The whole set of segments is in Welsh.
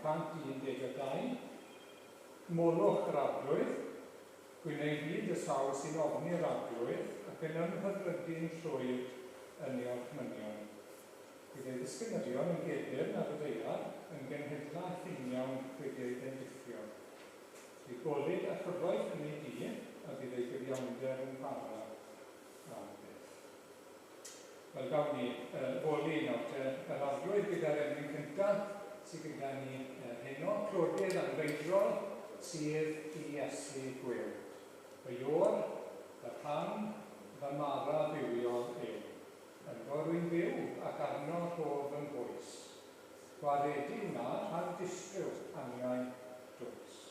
112, Molwch yr Arglwydd, Gwyn ei fyd y sawl sy'n ofni'r Arglwydd ac yn ymhyfrydu'n llwyr yn ei orchmynion. Bydd ei ddisgynyddion yn gedyrn ar y ddaear, yn genhedlaeth uniawn wedi ei bendithio. Bydd golud a chyfoeth yn ei dŷ, a bydd ei gyfiawnder yn para am byth. Wel, gawn ni foli nawr te yr Arglwydd gyda'r emyn cyntaf sydd gyda ni heno, Clodydd Anfeidrol sydd i Iesu Gwiw. Fy Iôr, fy rhan, fy mara bywiol yw. Ynddo rwy'n byw ac arno rhof fy nghwys. Gwaredu wna rhag distryw angau dwys.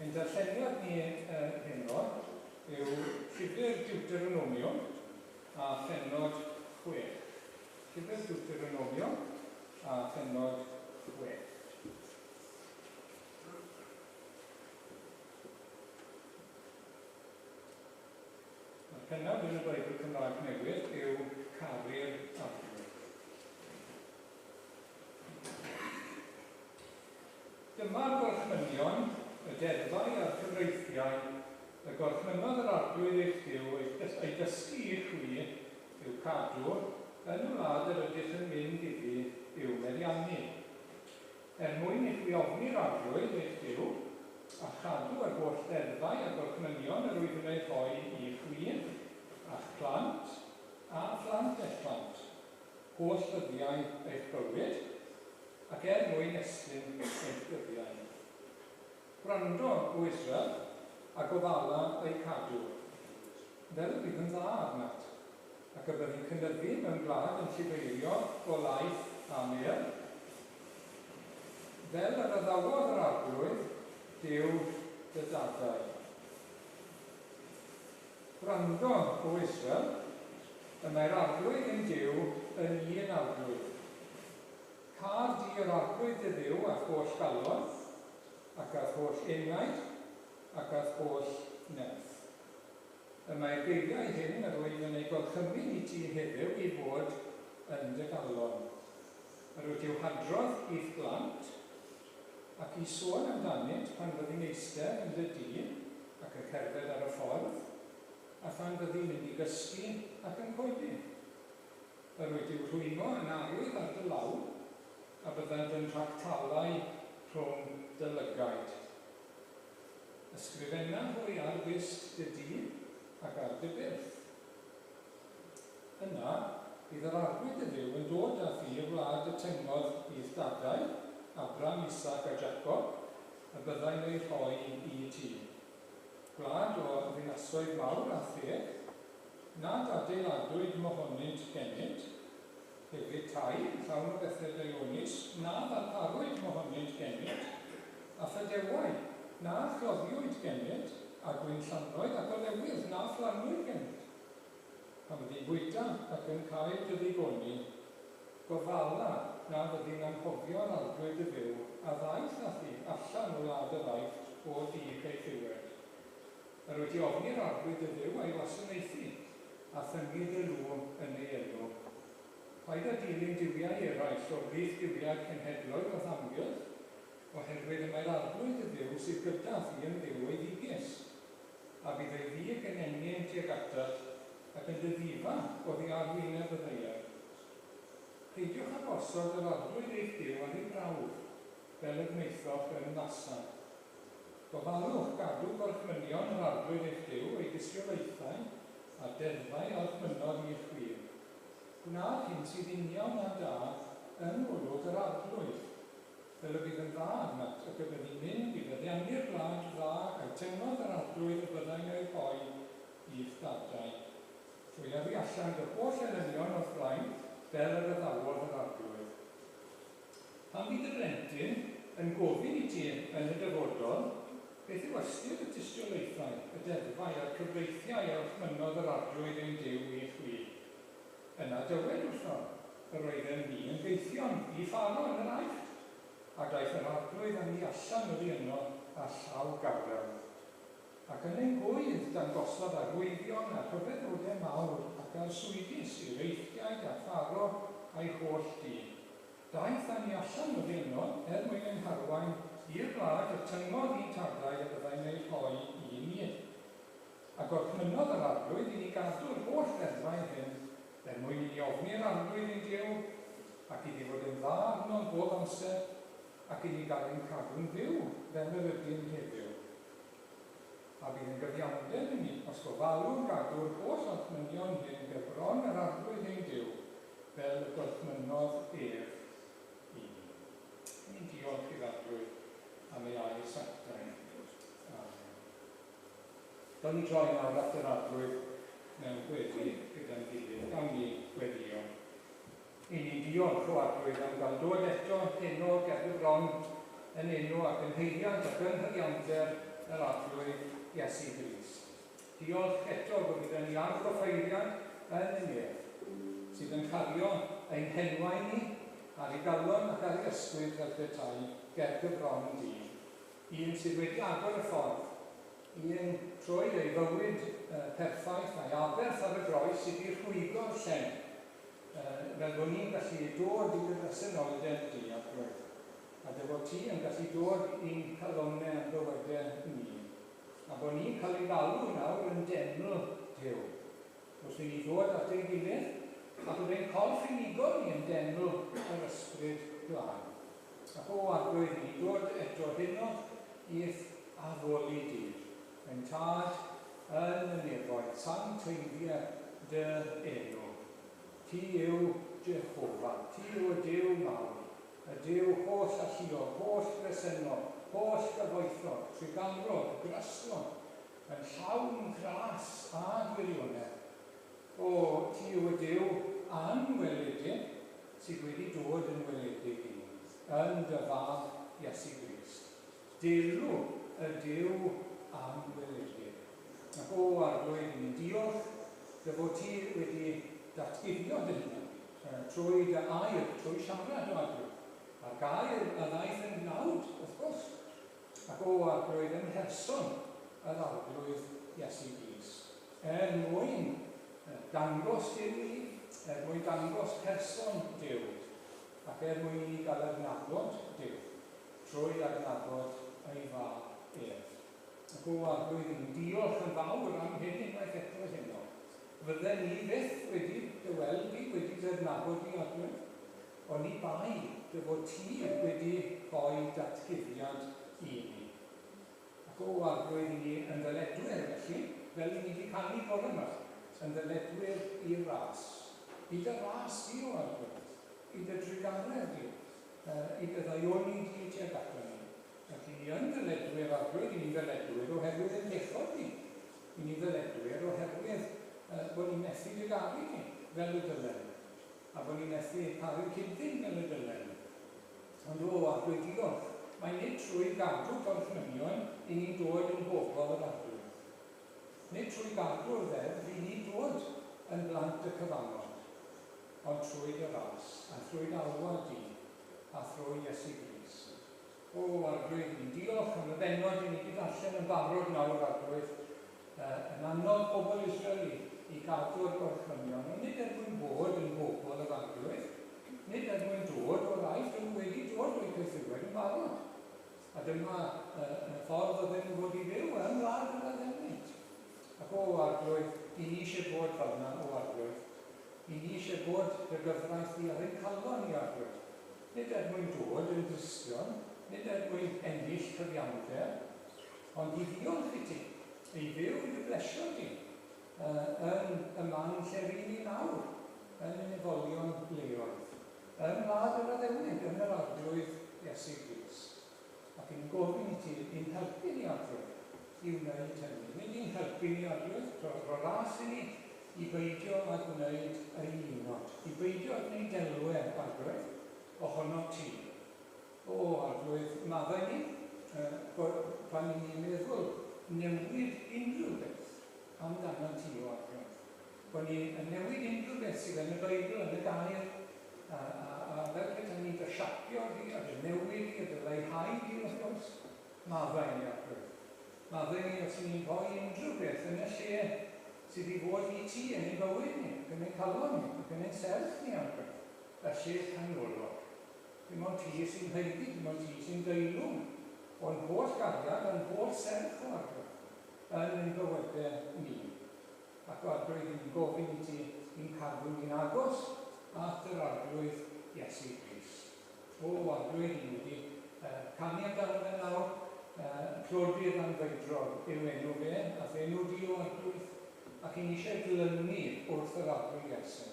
Ein darlleniad ni heno yw Llyfr Deuteronomium a phennod 6. Llyfr Deuteronomium a phennod 6. Mae'r pennawd yn y Beibl Cymraeg Newydd yw Caru'r Arglwydd. Dyma'r gorchmynion, y deddfau a'r cyfreithiau y gorchmynnodd yr Arglwydd eich Duw eu dysgu i chwi i'w cadw yn y wlad yr ydych yn mynd iddi i'w meddiannu, er mwyn i chwi ofni'r Arglwydd eich Duw, a chadw yr holl ddeddfau a gorchmynion yr wyf yn eu rhoi i chwi, a'ch plant, a phlant eich plant, holl ddyddiau eich bywyd, ac er mwyn estyn eich dyddiau. Gwrando, O Israel, a gofala eu cadw, fel y bydd yn dda arnat. Ac y byddi'n cynyddu mewn gwlad yn llifeirio o laeth a mêl, fel yr addawodd yr Arglwydd, Duw dy dadau. Gwrando, O Israel, y mae'r Arglwydd ein Duw yn un Arglwydd. Car di yr Arglwydd dy Dduw â'th holl galon, ac â'th holl enaid, ac â'th holl nerth. Y mae'r geiriau hyn yr wyf yn eu gorchymyn i ti heddiw i fod yn dy galon. Yr wyt i'w hadrodd i'th blant, ac i sôn amdanynt pan fyddi'n eistedd yn dy dŷ, ac yn cerdded ar y ffordd, a phan fyddi'n mynd i gysgu ac yn codi. Yr wyt i'w rhwymo yn arwydd ar dy law, a byddant yn rhagtalau rhwng dy lygaid. Ysgrifenna hwy ar ddist dy dŷ ac ar dy byrth. Yna, bydd yr Arglwydd dy Dduw yn dod â thi i'r wlad y tyngodd i'th dadau, Abram, Isaac a Jacob, y byddai'n ei rhoi i ti. Gwlad o ddinasoedd mawr a theg, nad adeiladwyd mohonynt gennyt, Hefyd tai, llawn o bethau daionus, na ddarparwyd mohonynt gennyt, a phydewau, na chloddiwyd gennyt, a gwinllannoedd ac olewydd, na phlannwyd gennyt. Pan fyddi'n bwyta ac yn cael dy ddigoni, gofala na fyddi'n anghofio'r Arglwydd dy Dduw a ddaeth â thi allan o wlad yr Aifft o dŷ caethiwed. Yr wyt i ofni'r Arglwydd dy Dduw a'i wasanaethu, a thyngu dy lw yn ei enw. Paid â dilyn duwiau eraill o blith duwiau'r cenhedloedd o'th amgylch, oherwydd y mae'r Arglwydd dy Dduw sydd gyda thi yn Dduw eiddigus, a bydd ei ddig yn ennyn tuag atat ac yn dy ddifa oddi ar wyneb y ddaear. Peidiwch â gosod yr Arglwydd eich Duw ar ei brawf, fel y gwnaethoch yn Massa. Gofalwch gadw gorchmynion yr Arglwydd eich Duw, ei dystiolaethau, a deddfau orchmynnodd i chwi. Gwna'r hyn sydd union a da yng ngolwg yr Arglwydd, fel y bydd yn dda arnat, ac y byddi'n mynd i feddiannu'r wlad dda a'i tyngodd yr Arglwydd y byddai'n ei rhoi i'th dadau. Trwy yrru allan dy holl elynion o'th flaen, fel yr addawodd yr Arglwydd. Pan fydd dy blentyn yn gofyn i ti yn y dyfodol, Beth yw ystyr y tystiolaethau, y deddfau a'r cyfreithiau a orchmynnodd yr Arglwydd ein Duw i chwi? Yna dywed wrtho, Yr oeddem ni yn gaethion i Pharo yn yr Aifft, a daeth yr Arglwydd â ni allan oddi yno â llaw gadarn. Ac yn ein gŵydd dangosodd arwyddion a rhyfeddodau mawr ac arswydus i'r Eifftiaid a Pharo a'i holl dŷ. Daeth â ni allan oddi yno er mwyn ein harwain i'r wlad y tyngodd i'n tadau y byddai'n ei rhoi i ni. A gorchmynnodd yr Arglwydd i ni gadw'r holl ddeddfau hyn, er mwyn i ni ofni'r Arglwydd ein Duw, ac iddi fod yn dda arnom bob amser, ac i ni gael ein cadw'n fyw fel yr ydym heddiw. A bydd yn gyfiawnder i ni os gofalwn gadw'r holl orchmynion hyn ger bron yr Arglwydd ein Duw, fel y gorchmynnodd ef i ni. Ni'n diolch i'r Arglwydd am ei air sanctaidd. Amen. Gawn ni droi nawr at yr Arglwydd mewn gweddi gyda'n gilydd. Gawn ni weddïo. I ni diolch, O Arglwydd, am gael dod eto heno ger dy fron yn enw ac yn haeddiant ac yng nghyfiawnder yr Arglwydd Iesu Grist. Diolch eto bod gyda ni ardd-offeiriad yn y nef, sydd yn cario ein henwau ni ar ei galon ac ar ei ysgwydd fel petai ger dy fron di. Un sydd wedi agor y ffordd, un trwy ei fywyd perffaith a'i aberth ar y groes i di rhwygo'r llen Fel bod ni'n gallu dod i dy bresenoldeb di, Arglwydd, a dy fod ti yn gallu dod i'n calonnau a'n bywydau ni, a bod ni'n cael ein galw nawr yn deml Duw, wrth i ni ddod at ein gilydd, a bod ein corff unigol ni yn deml yr Ysbryd Glân. Ac o, Arglwydd, i ni dod eto heno i'th addoli di, ein Tad yn y nefoedd, sancteiddier dy enw. Ti yw Jehofa, ti yw y Duw mawr, y Duw holl alluog, holl bresennol, holl gyfoethog, trugarog, graslon, yn llawn gras a gwirionedd. O, ti yw y Duw anweledig sydd wedi dod yn weledig i ni, yn dy Fab Iesu Grist. Delw y Duw anweledig. Ac o, Arglwydd, i ni'n diolch dy fod ti wedi datguddio dy hunan trwy dy air, trwy siarad, o Arglwydd. A'r gair a ddaeth yn gnawd, wrth gwrs. Ac o, Arglwydd, ym mherson yr Arglwydd Iesu Grist, er mwyn dangos Duw i ni, er mwyn dangos person Duw, ac er mwyn i ni gael adnabod Duw, trwy adnabod ei Fab ef. Ac o, Arglwydd, i ni'n diolch yn fawr am hyn unwaith eto heno. Fydden ni fyth wedi dy weld di, wedi dy adnabod di, Arglwydd, oni bai dy fod ti wedi rhoi datguddiad i ni. Ac o, Arglwydd, i ni yn ddyledwyr, felly, fel i ni 'di canu bore 'ma, yn ddyledwyr i'r ras. I dy ras di, o Arglwydd, i dy drugaredd di, i dy ddaioni di tuag aton ni. Ac i ni yn ddyledwyr, Arglwydd, i ni'n ddyledwyr oherwydd ein pechod ni. I ni'n ddyledwyr oherwydd bod ni'n methu dy garu di fel y dylen ni, a bod ni'n methu caru'n cyd-ddyn fel y dylen ni. Ond o, Arglwydd, diolch, mai nid trwy gadw gorchmynion i ni'n dod yn bobl yr Arglwydd. Nid trwy gadw'r ddeddf i ni'n dod yn blant y cyfamod, ond trwy dy ras, a thrwy dy alwad di, a thrwy Iesu Grist. O, Arglwydd, ni'n diolch am y bennod i ni 'di darllen yn barod nawr, Arglwydd, yn annog pobl Israel i, i gadw'r gorchmynion, ond nid er mwyn bod yn bobl yr Arglwydd, nid er mwyn dod o'r Aifft, ond wedi dod o'u caethiwed yn barod. A dyma y ffordd oedden nhw fod i fyw yng ngwlad yr addewid. Ac o, Arglwydd, i ni eisiau bod fel yna, o Arglwydd. I ni eisiau bod dy gyfraith di ar ein calon ni, Arglwydd. Nid er mwyn dod yn Gristion, nid er mwyn ennill cyfiawnder, ond i ddiolch i ti, i fyw i dy blesio di, yn y man lle ry'n ni nawr, yn y nefolion leoedd, yng ngwlad yr addewid, yn yr Arglwydd Iesu Grist. Ac yn gofyn i ti i'n helpu ni, Arglwydd, i wneud hynny. Nid i'n helpu ni, Arglwydd, rho ras i ni i beidio â gwneud yr eilunod, i beidio â gwneud delwedd, Arglwydd, ohono ti. O, Arglwydd, maddau ni, pan 'y ni'n meddwl newid unrhyw beth amdanat ti, o Arglwydd. Bod ni yn newid unrhyw beth sydd yn y Beibl, yn y Gair, a, a, a fel petai ni'n dy siapio di, a dy newid di, a dy leihau di, wrth gwrs. Maddau ni, Arglwydd. Maddau ni os 'y ni'n rhoi unrhyw beth yn y lle sydd i fod i ti yn ein bywyd ni, ac yn ein calon ni, ac yn ein serch ni, Arglwydd. Y lle canolog. Dim ond ti sy'n haeddu, dim ond ti sy'n deilwng o'n holl gariad a'n holl serch, o Arglwydd, yn ein bywydau ni. Ac o Arglwydd, 'y ni'n gofyn i ti i'n cadw ni'n agos at yr Arglwydd Iesu Grist. O Arglwydd, 'y ni wedi canu amdano fe nawr, clodydd anfeidrol yw enw fe, a'th enw di, o Arglwydd, ac 'y ni eisiau glynu wrth yr Arglwydd Iesu.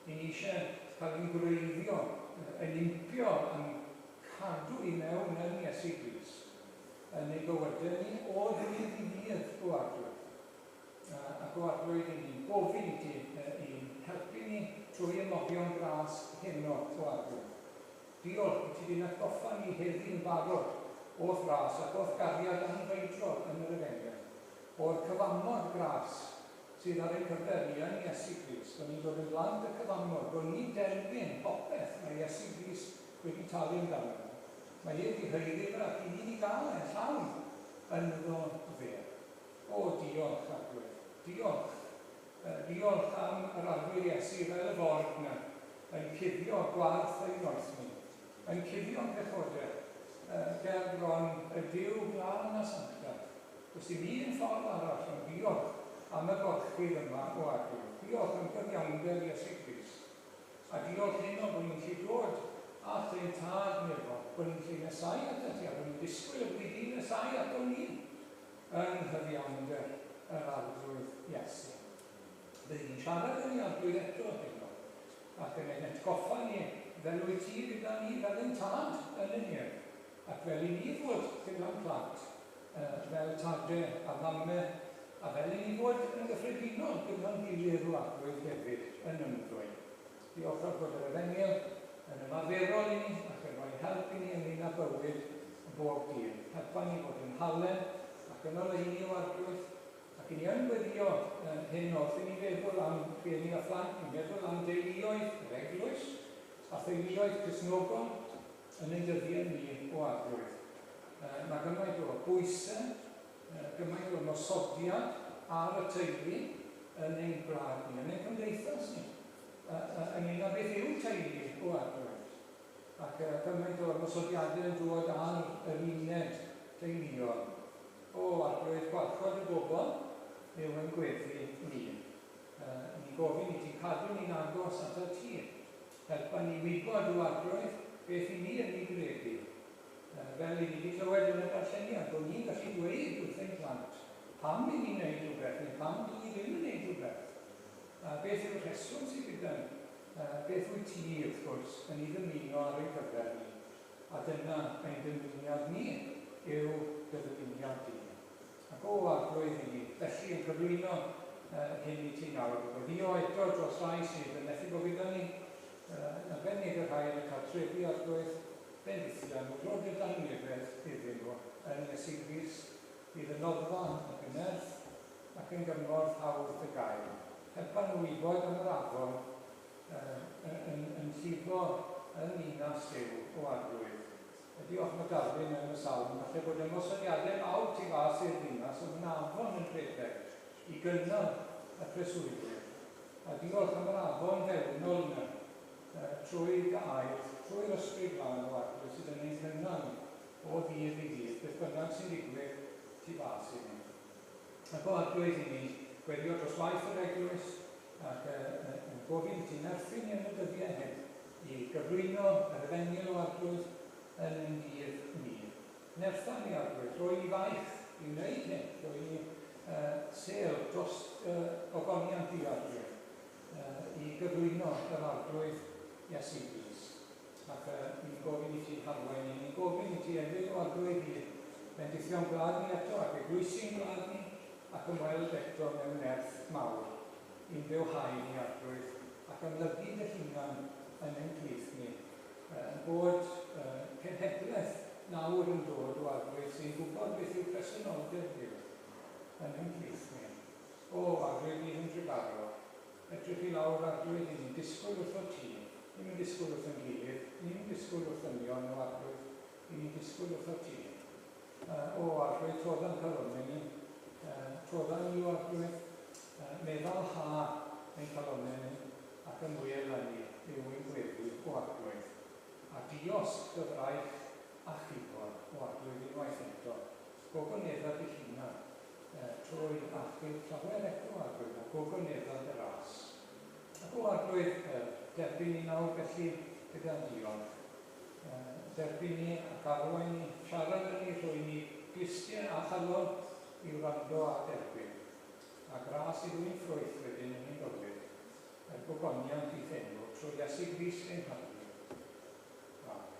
'Y ni eisiau cael ein gwreiddio, ein impio, a'n cadw i mewn yn Iesu Grist, yn ein bywydau ni o ddydd i ddydd, o Arglwydd. Ac o Arglwydd, 'y ni'n gofyn i ti i'n helpu ni trwy ymoddion gras heno, o Arglwydd. Diolch i ti di'n atgoffa ni heddi'n barod o'th ras ac o'th gariad anfeidrol yn yr Efengyl, o'r cyfamod gras sydd ar ein cyfer ni yn Iesu Grist, bod ni'n dod yn blant y cyfamod, bod ni'n derbyn popeth mae Iesu Grist wedi talu amdano fo. Mae e 'di haeddu fe ac 'y ni 'di gael e'n llawn ynddo fe. O, diolch, Arglwydd. Diolch. Diolch am yr Arglwydd Iesu fel y ford 'na, yn cuddio gwarth ein noethni, yn cuddio'n pechodau, ger bron y Duw glân a sanctaidd. Does dim un ffordd arall ond diolch am y gorchudd yma, o Arglwydd. Diolch am gyfiawnder Iesu Grist. A diolch heno bod ni'n gallu dod at ein Tad nefol, bod ni'n gallu nesáu atat ti a bod ni'n disgwyl y byddi di'n nesáu aton ni. Yng nghyfiawnder yr Arglwydd Iesu. Byddi di'n siarad â ni, Arglwydd, eto heno, ac yn ein atgoffa ni fel wyt ti gyda ni fel ein Tad yn y nef, ac fel i ni fod gyda'n plant, fel tade a mame, a fel i ni fod yn gyffredinol gyda'n gyda'n gilydd o Arglwydd hefyd yn ymddwyn. Diolch am fod yr Efengyl yn ymarferol i ni ac yn rhoi help i ni ynglyn â bywyd bob dydd. Helpa ni fod yn halen ac yn oleuni o Arglwydd, ac i ni yn gweddio hyn wrth i ni feddwl am rhieni a phlant, ni'n meddwl am deuluoedd yr eglwys a theuluoedd Cristnogol yn ein dyddiau ni o Arglwydd. Mae gymaint o bwysau, gymaint o ymosodiad ar y teulu yn ein gwlad ni, yn ein cymdeithas ni, ynglyn â beth yw teulu o Arglwydd. Ac gymaint o ymosodiadau yn dod ar yr uned deuluol. O Arglwydd, gwarchod y bobl yw ein gweddi ni. Ni'n gofyn i ti cadw ni'n agos atat ti. Helpa ni wybod, o Arglwydd, beth i ni yn ei gredu. Fel i ni wedi clywed yn y darlleniad, bod ni'n gallu dweud wrth ein plant pam i ni'n gwneud rhywbeth neu pam dyn ni ddim yn gwneud rhywbeth. A beth yw'r rheswm sydd gyda ni? Beth wyt ti, wrth gwrs, yn ei ddymuno ar ein cyfer ni? A dyna ein dymuniad ni yw dy ddymuniad di. Ac o, Arglwydd, i ni felly yn cyflwyno hyn i ti nawr, gweddïo eto dros rai sydd yn methu bod gyda ni, yn arbennig y rhai yn y cartrefi, Arglwydd, bendithia nhw, rho dy dangnefedd iddyn nhw yn Iesu Grist, bydd yn noddfa ac yn nerth ac yn gymorth hawdd dy gael. Helpa nhw wybod am yr afon yn, yn llifo yn ninas Duw, o Arglwydd. A diolch am y darlun yn y salm, falle bod ymosodiadau mawr tu fas i'r ddinas, ond mae'n afon yn rhedeg i gynnal y preswylwyr. A diolch am yr afon fewnol yna, trwy dy air, trwy'r Ysbryd Glân, o Arglwydd, sydd yn ein cynnal ni o ddydd i ddydd, beth bynnag sy'n digwydd tu fas i ni. Ac o Arglwydd, i ni gweddio dros waith yr eglwys, ac yn gofyn i ti nerthu ni yn y dyddiau hyn i gyflwyno yr Efengyl o Arglwydd yn ein dydd ni. Nertha ni, Arglwydd, rhoi ni faich i wneud hyn, rhoi ni sêl dros ogoniant di, Arglwydd, i gyflwyno yr Arglwydd Iesu Grist. Ac ni'n gofyn i ti harwain ni, ni'n gofyn i ti hefyd, o Arglwydd, i bendithio'n gwlad ni eto ac eglwysi'n gwlad ni, ac ymweld eto mewn nerth mawr i'n bywhau ni, Arglwydd, ac amlygu dy hunan yn ein plith ni, yn bod cenhedlaeth nawr yn dod o Arglwydd sy'n gwybod beth yw presenoldeb Duw yn ein plith ni. O, Arglwydd, bydd yn drugarog. Edrych i lawr, Arglwydd, i ni'n disgwyl wrthot ti, ni'm yn disgwyl wrth ein gilydd, ni'm yn disgwyl wrth ddynion, o Arglwydd, i ni'n disgwyl wrthot ti. O, Arglwydd, trodda'n calonnau ni, trodda ni, o Arglwydd, meddal ha ein calonnau ni, ac ymwel â ni yw ein gweddi, o Arglwydd. A diosg dy fraich achubol, o Arglwydd, unwaith eto. Gogonedda dy hunan, trwy achub llawer eto, Arglwydd, a gogonedda dy ras. Ac o Arglwydd, derbyn ni nawr felly gyda diolch. Derbyn ni ac arwain ni, siarad â ni, rhoi ni glustiau a chalon i wrando a derbyn, a gras i ddwyn ffrwyth wedyn yn ein bywyd, er gogoniant i'th enw, trwy Iesu Grist ein Harglwydd. Amen.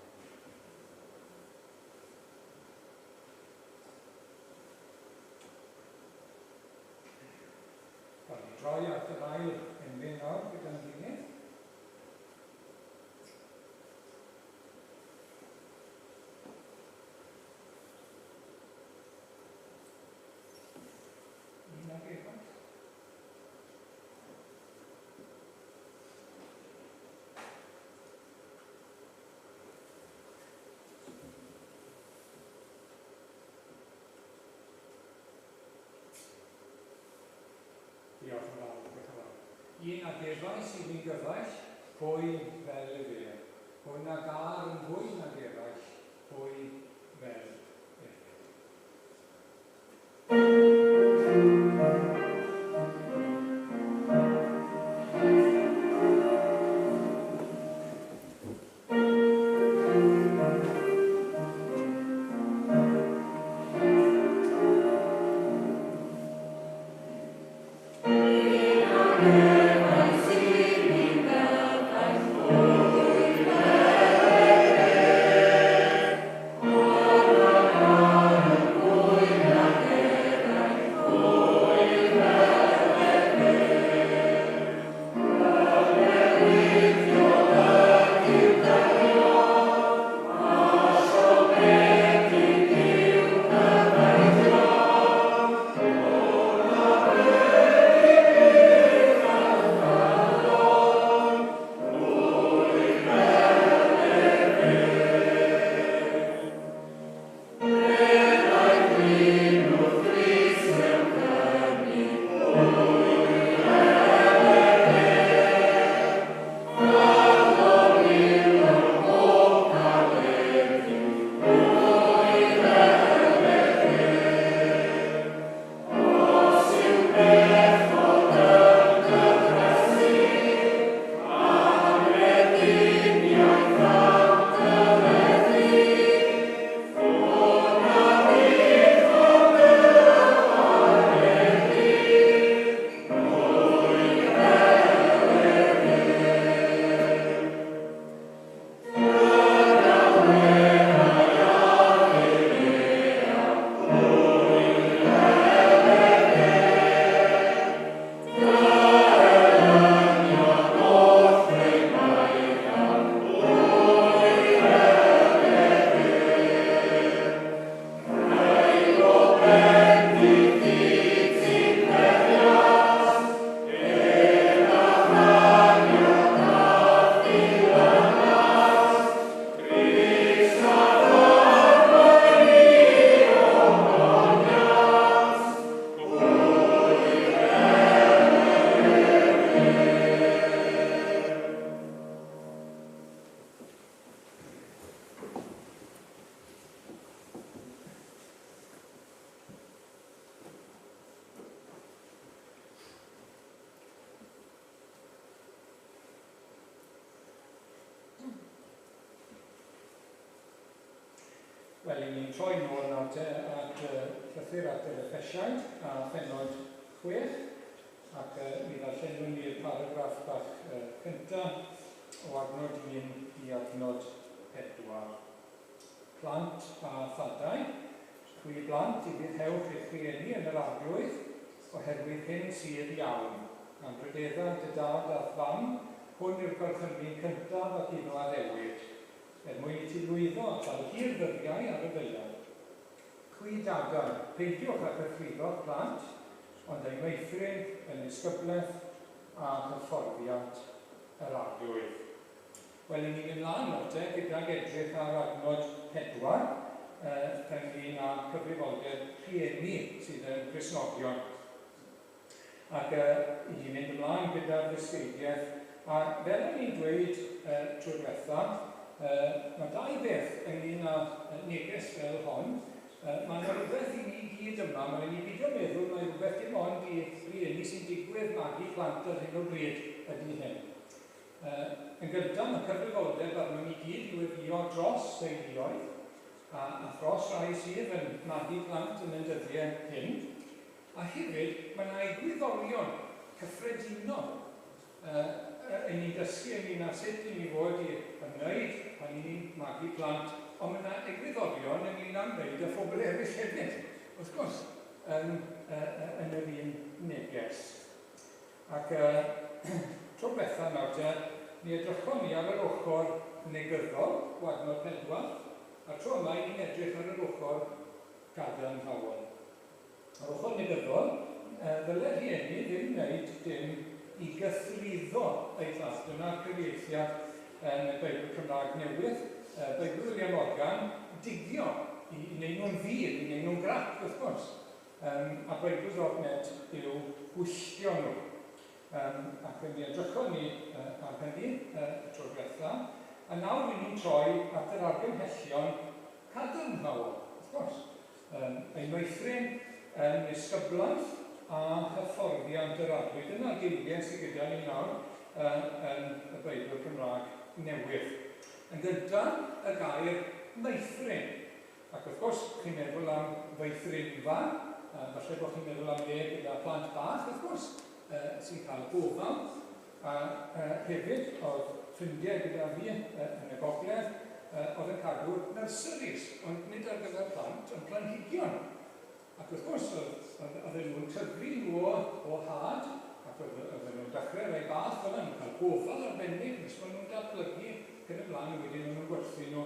Gawn ni droi at yr ail emyn nawr gyda'n gilydd. Un ag eraill. Diolch yn fawr, diolch yn fawr. Un a gefais i fi'n gyfaill, pwy fel efe? Hwn a gâr yn fwy nag eraill, pwy fel efe? Wel, i ni'n troi nôl nawr te at llythyr at yr Effesiaid a phennod 6, ac mi ddarllenwn ni'r paragraff bach cynta o adnod 1 i adnod 4. Plant a thadau, chwi blant, ufuddhewch eich rhieni yn yr Arglwydd, oherwydd hyn sydd iawn. Anrhydedda dy dad a'th fam, hwn yw'r gorchymyn cyntaf ac iddo addewid, er mwyn i ti lwyddo a chael hir ddyddiau ar y ddaear. Chwi dadau, peidiwch â chythruddo'ch plant, ond eu meithrin yn nisgyblaeth a hyfforddiant yr Arglwydd. Wel, i ni'n mynd mlaen nawr te gydag edrych ar adnod 4 ynglyn â cyfrifoldeb rhieni sydd yn Gristnogion. Ac i ni'n mynd ymlaen gyda'r ddysgeidiaeth, a fel o'n i'n dweud tro diwetha, mae dau beth ynglyn â neges fel hon. Mae yna rywbeth i ni gyd yma, mae rhaid ni beidio meddwl mai rhywbeth dim ond i rieni sy'n digwydd magu plant ar hyn o bryd ydy hyn. Yn gyntaf, mae cyfrifoldeb arnom ni gyd i weddïo dros deuluoedd, a, a thros rai sydd yn magu plant yn ein dyddiau hyn. A hefyd, mae yna egwyddorion cyffredinol uh, i ni'n dysgu ynglyn â sut i ni fod i ymwneud pan i ni'n magu plant, ond mae yna egwyddorion ynglyn â ymwneud â phobl eraill hefyd, wrth gwrs, yn, uh, yn yr un neges. Ac tro dwetha nawr te, mi edrychon ni ar yr ochr negyddol o adnod 4, a'r tro yma i ni'n edrych ar yr ochr gadarnhaol. Yr ochr negyddol, ddyle rhieni ddim wneud dim i gythruddo eu plant. Dyna'r cyfieithiad yn y Beibl Cymraeg Newydd, Beibl William Morgan, digio, i wneud nhw'n ddur, i wneud nhw'n grac, wrth gwrs. Yym, a Bible dot net yw gwylltio nhw. Yym, ac mi edrychon ni ar hynny y tro diwetha. A nawr ry'n ni'n troi at yr argymhellion cadarnhaol, wrth gwrs. Yym, eu meithrin yn nisgyblaeth a hyfforddiant yr Arglwydd. Dyna'r geiriau sydd gyda ni nawr yn y Beibl Cymraeg Newydd. Yn gyntaf, y gair meithrin. Ac wrth gwrs, chi'n meddwl am feithrinfa, falle bod chi'n meddwl am le gyda plant bach, wrth gwrs, sy'n cael gofal. A hefyd, oedd ffrindiau gyda fi yn y gogledd oedd yn cadw nurseries, ond nid ar gyfer plant, ond planhigion. Ac wrth gwrs, oedden nhw'n tyfu nhw o had, ac oedden nhw'n dechrau rhai bach fel 'na, nhw'n cael gofal arbennig nes bod nhw'n datblygu ac yn y blaen, a wedyn o'n nhw'n gwerthu nhw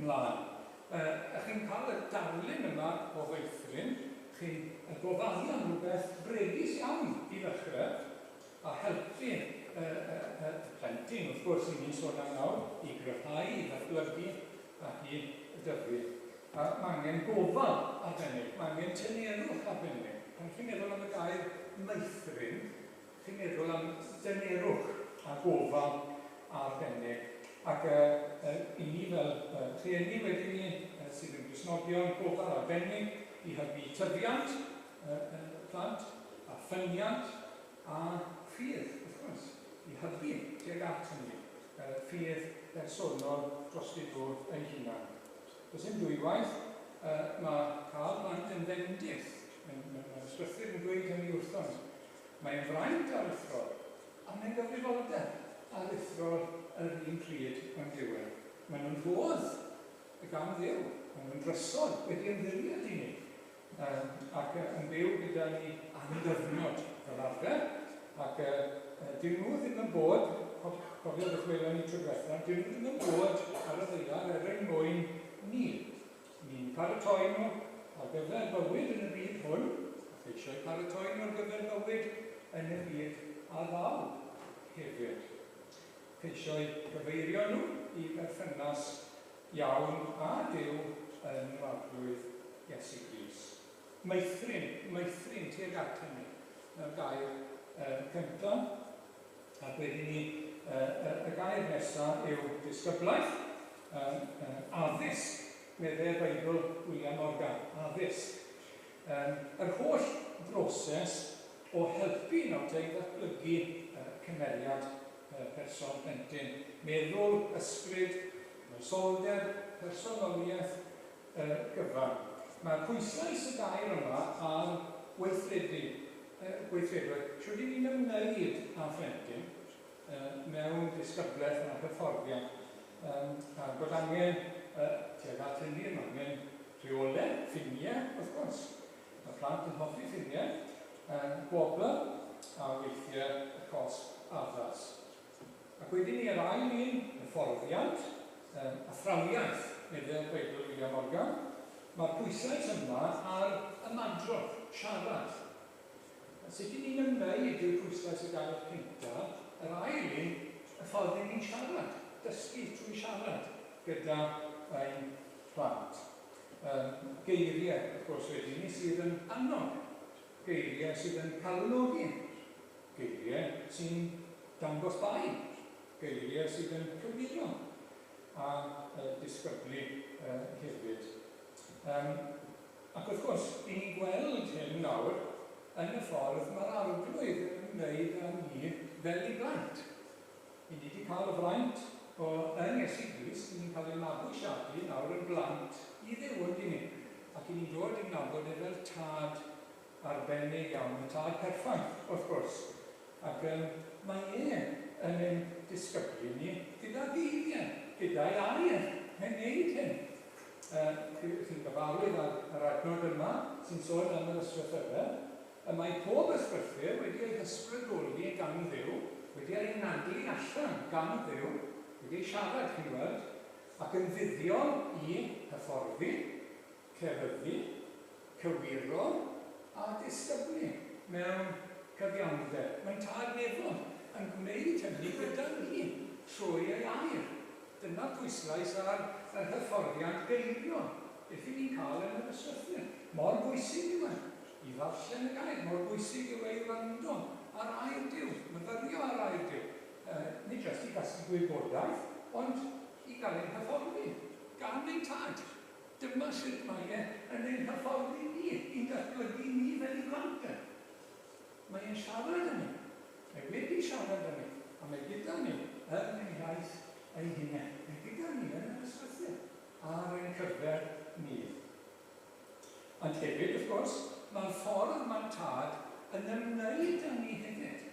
mlaen. A chi'n cael y darlun yma o feithrin, chi'n gofalu am rywbeth bregus iawn i ddechrau, a helpu y plentyn, wrth gwrs, 'y ni'n sôn am nawr, i gryfhau, i ddatblygu ac i dyfu. A mae angen gofal arbennig, mae angen tynerwch arbennig. Pan chi'n meddwl am y gair meithrin, chi'n meddwl am dynerwch a gofal arbennig. Ac i ni fel rhieni wedyn ni, sydd yn Gristnogion, gofal arbennig i hybu tyfiant y plant, a ffyniant, a ffydd, wrth gwrs, i hybu tuag at hynny, ffydd bersonol drostyn nhw eu hunain. Does dim dwywaith, mae cael plant yn fendith. Mae'r Ysgrythur yn dweud hynny wrthon ni. Mae'n fraint aruthrol, a mae'n gyfrifoldeb aruthrol yr un pryd yn dyw e. Maen nhw'n rhodd gan Dduw, maen nhw'n drysor wedi ymddiried i ni, ac yn byw gyda ni am gyfnod fel arfer, ac dyw nhw ddim yn bod, cofio beth welon ni tro diwetha, dyw nhw ddim yn bod ar y ddaear er ein mwyn ni. Ni'n paratoi nhw ar gyfer bywyd yn y byd hwn, a cheisio eu paratoi nhw ar gyfer bywyd yn y byd a ddaw hefyd. Ceisio eu cyfeirio nhw i berthynas iawn â Duw yn Arglwydd Iesu Grist. Meithrin, meithrin tuag at hynny. Dyna'r gair cyntaf. Ac wedyn ni, y gair nesaf yw disgyblaeth, addysg, meddai'r Beibl William Morgan, addysg. Yr holl broses o helpu nawr te i ddatblygu cymeriad person, plentyn, meddwl, ysbryd, moesoldeb, personoliaeth. gyfan. Mae pwyslais y gair yma ar weithredu, gweithredoedd. Shwt 'y ni'n ymwneud â phlentyn mewn disgyblaeth a hyfforddiant, a bod angen, tuag at hynny, mae angen rheolau, ffiniau, wrth gwrs. Mae plant yn hoffi ffiniau, gwobr a weithiau y cosb addas. Ac wedyn ni yr ail un, hyfforddiant, athrawiaeth, meddai'r Beibl William Morgan. Mae'r pwyslais yma ar ymadrodd, siarad. A sut 'y ni'n ymwneud yw pwyslais y gair cyntaf, yr ail un, y ffordd 'y ni'n siarad, dysgu trwy siarad gyda ein plant. Geiriau, wrth gwrs, wedyn ni sydd yn annog, geiriau sydd yn calonogi, Geiriau sy'n dangos bai, geiriau sydd yn cywiro a disgyblu hefyd. Ac wrth gwrs, 'y ni'n gweld hyn nawr yn y ffordd mae'r Arglwydd yn ymwneud â ni fel ei blant. 'Y ni 'di cael y fraint o, yn Iesu Grist, 'y ni'n cael ein mabwysiadu nawr yn blant i Dduw, yn dyn ni? Ac 'y ni'n dod i'w nabod e fel Tad arbennig iawn, y Tad perffaith, wrth gwrs, ac yym mae e yn ein disgyblu ni gyda geiriau, gyda'i air, mae'n neud hyn. Yy, chi, chi'n gyfarwydd â'r yr adnod yma sy'n sôn am yr ysgrythyrau. Y mae pob ysgrythur wedi ei hysbrydoli gan Dduw, wedi ei anadlu allan gan Dduw, wedi ei siarad, chi'n gweld, ac yn fuddiol i hyfforddi, ceryddu, cywiro a disgyblu mewn cyfiawnder. Mae'n Tad Nefol yn gwneud hynny gyda ni trwy ei Air. Dyna'r pwyslais ar yr hyfforddiant geiriol, beth 'y ni'n cael yn yr Ysgrythur. Mor bwysig yw e i ddarllen y Gair, mor bwysig yw e i wrando ar Air Duw, myfyrio ar Air Duw, nid jyst i gasglu gwybodaeth, ond i gael ein hyfforddi gan ein Tad. Dyma sut mae e yn ein hyfforddi ni, i'n datblygu ni fel ei blant e. Mae e'n siarad â ni. Mae wedi siarad â ni, a mae gyda ni yn ei iaith ei hunain. Mae gyda ni yn yr Ysgrythur ar ein cyfer ni. Ond hefyd, wrth gwrs, mae'r ffordd mae'r Tad yn ymwneud â ni hefyd.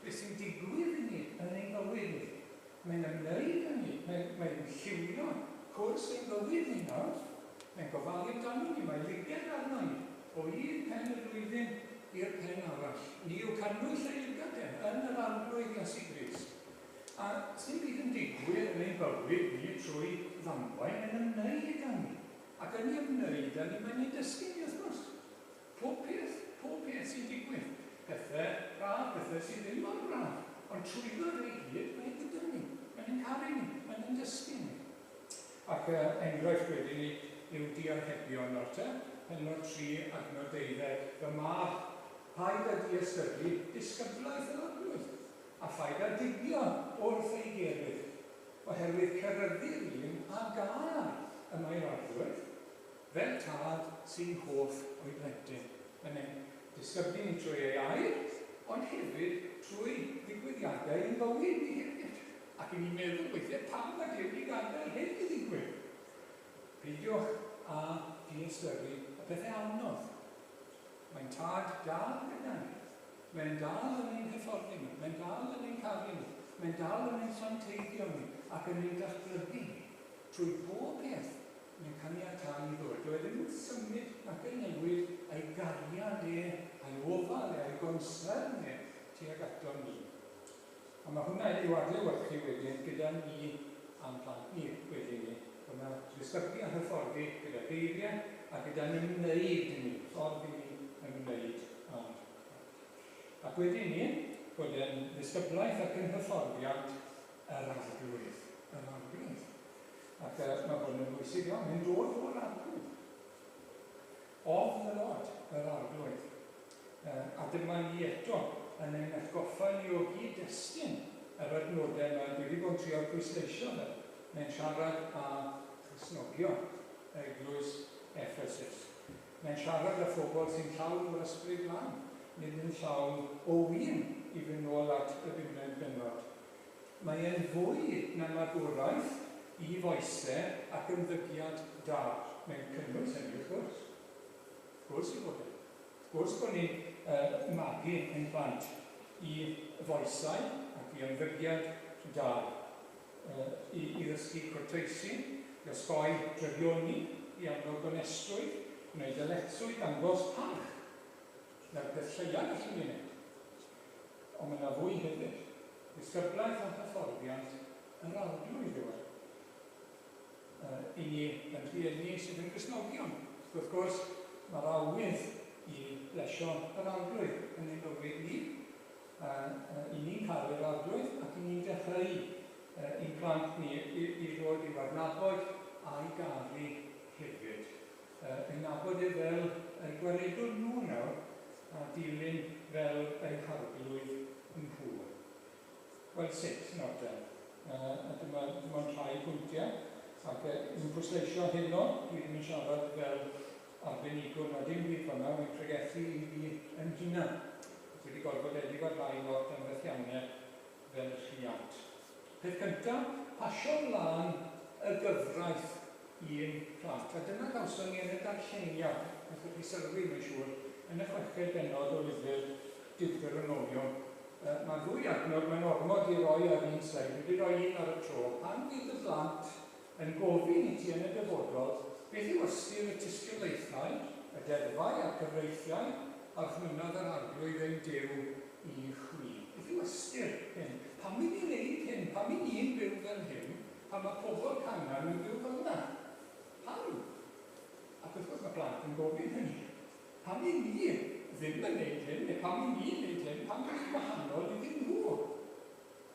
Beth sy'n digwydd i ni yn ein bywyd ni. Mae'n ymwneud â ni. Mae'n, mae'n lliwio cwrs ein bywyd ni nawr. Mae'n gofalu amdano ni. Mae lyged arno ni o un pen y flwyddyn i'r pen arall. Ni yw cannwyll ei lygad e yn yr Arglwydd Iesu Grist. A sdim byd yn digwydd yn ein bywyd ni trwy ddamwain. Mae'n ymwneud â ni. Ac yn ei ymwneud â ni, mae'n ein dysgu ni, wrth gwrs. Pob peth, pob peth sy'n digwydd. Pethe braf, pethe sydd ddim mor braf. Ond trwyddo fe i gyd, mae e gyda ni. Mae'n ein caru ni. Mae'n ein dysgu ni. Ac yy enghraifft wedyn ni yw diarhebion nawr te. Pennod 3, adnod deuddeg. Fy mab, paid â diystyru disgyblaeth yr Arglwydd, a phaid â digio wrth ei gerydd, oherwydd ceryddu'r un a gâr y mae'r Arglwydd. Fel tad sy'n hoff o'i blentyn. Mae'n ein disgyblu ni trwy ei air, ond hefyd trwy ddigwyddiadau ein bywyd ni hefyd. Ac 'y ni'n meddwl weithiau, pam mae Duw wedi gadael hyn i ddigwydd? Peidiwch â diystyru y pethau anodd. Mae'n Tad dal gyda ni. Mae'n dal yn ein hyfforddi ni. Mae'n dal yn ein caru ni. Mae'n dal yn ein santeiddio ni ac yn ein datblygu ni trwy bob peth Mae'n caniatáu i ddod. Dyw e ddim yn symud nac yn newid ei gariad e, a'i ofal e, a'i gonsern e tuag aton ni. A mae hwnna i'w adlewyrchu wedyn gyda ni a'n plant ni wedyn ni, bod 'na ddisgyblu a hyfforddi gyda geiriau a gyda'n ymwneud ni, ffordd i ni ymwneud â'r plant. Ac wedyn ni, bod e'n ddisgyblaeth ac yn hyfforddiant yr Arglwydd, yr Arglwydd. Ac yy mae hwn yn bwysig iawn, mae'n dod o'r Arglwydd. Of the Lord, yr Arglwydd. Yy a dyma ni eto yn ein atgoffa ni o gyd-destun yr adnodau yma dwi wedi bod yn trio pwysleisio fe. Mae'n siarad â Christnogion eglwys Ephesus. Mae'n siarad â phobl sy'n llawn o'r Ysbryd Glân, nid yn llawn o win, i fynd nôl at y bumed bennod. Mae e'n fwy na magwraeth. i foesau ac ymddygiad da. Mae'n cynnwys hynny, wrth gwrs. Wrth gwrs ei fod e. Wrth gwrs bod ni'n magu ein plant i foesau ac i ymddygiad da, i ddysgu cwrteisi, i osgoi drygioni, i annog gonestrwydd, gwneud dyletswydd, dangos parch. 'Na'r peth lleia gallwn ni wneud. Ond mae 'na fwy hefyd. Disgyblaeth a hyfforddiant yr Arglwydd yw e. I ni yn rhieni sydd yn Gristnogion, wrth gwrs, mae'r awydd i blesio yr Arglwydd yn ein bywyd ni. I ni'n caru'r Arglwydd ac i ni'n dechreu i'n plant ni i ddod i'w adnabod a'i garu hefyd. Ei nabod e fel eu gwaredwr nhw nawr a dilyn fel eu Harglwydd nhw. Wel sut, nawr te? A dyma dim ond rhai pwyntiau, ac yn pwysleisio heno, dwi ddim yn siarad fel arbenigwr na dim byd fel 'na, wi'n pregethu i fi yn hunan. Dwi wedi gorfod edifarhau lot am fethiannau fel rhiant. Peth cynta, pasio mlân y gyfraith i'n plant. A dyna gawson ni yn y darlleniad, wnaethoch chi sylwi, mae'n siŵr, yn y chweched bennod o lyfr Deuteronomium. Mae'r ddwy adnod, mae'n ormod i roi ar un sleid, dwi wedi rhoi un ar y tro. Pan fydd dy blant yn gofyn i ti yn y dyfodol beth yw ystyr y tystiolaethau, y deddfau a'r cyfreithiau, archmynnodd yr Arglwydd ein Duw i chwi. Beth yw ystyr hyn? Pam i ni wneud hyn? Pam i ni'n byw fel hyn pan mae pobl Canaan yn byw fel 'na? Pam? Ac wrth gwrs mae plant yn gofyn hynny. Pam i ni ddim yn wneud hyn, neu pam i ni'n wneud hyn, pam i ni'n wahanol iddyn nhw?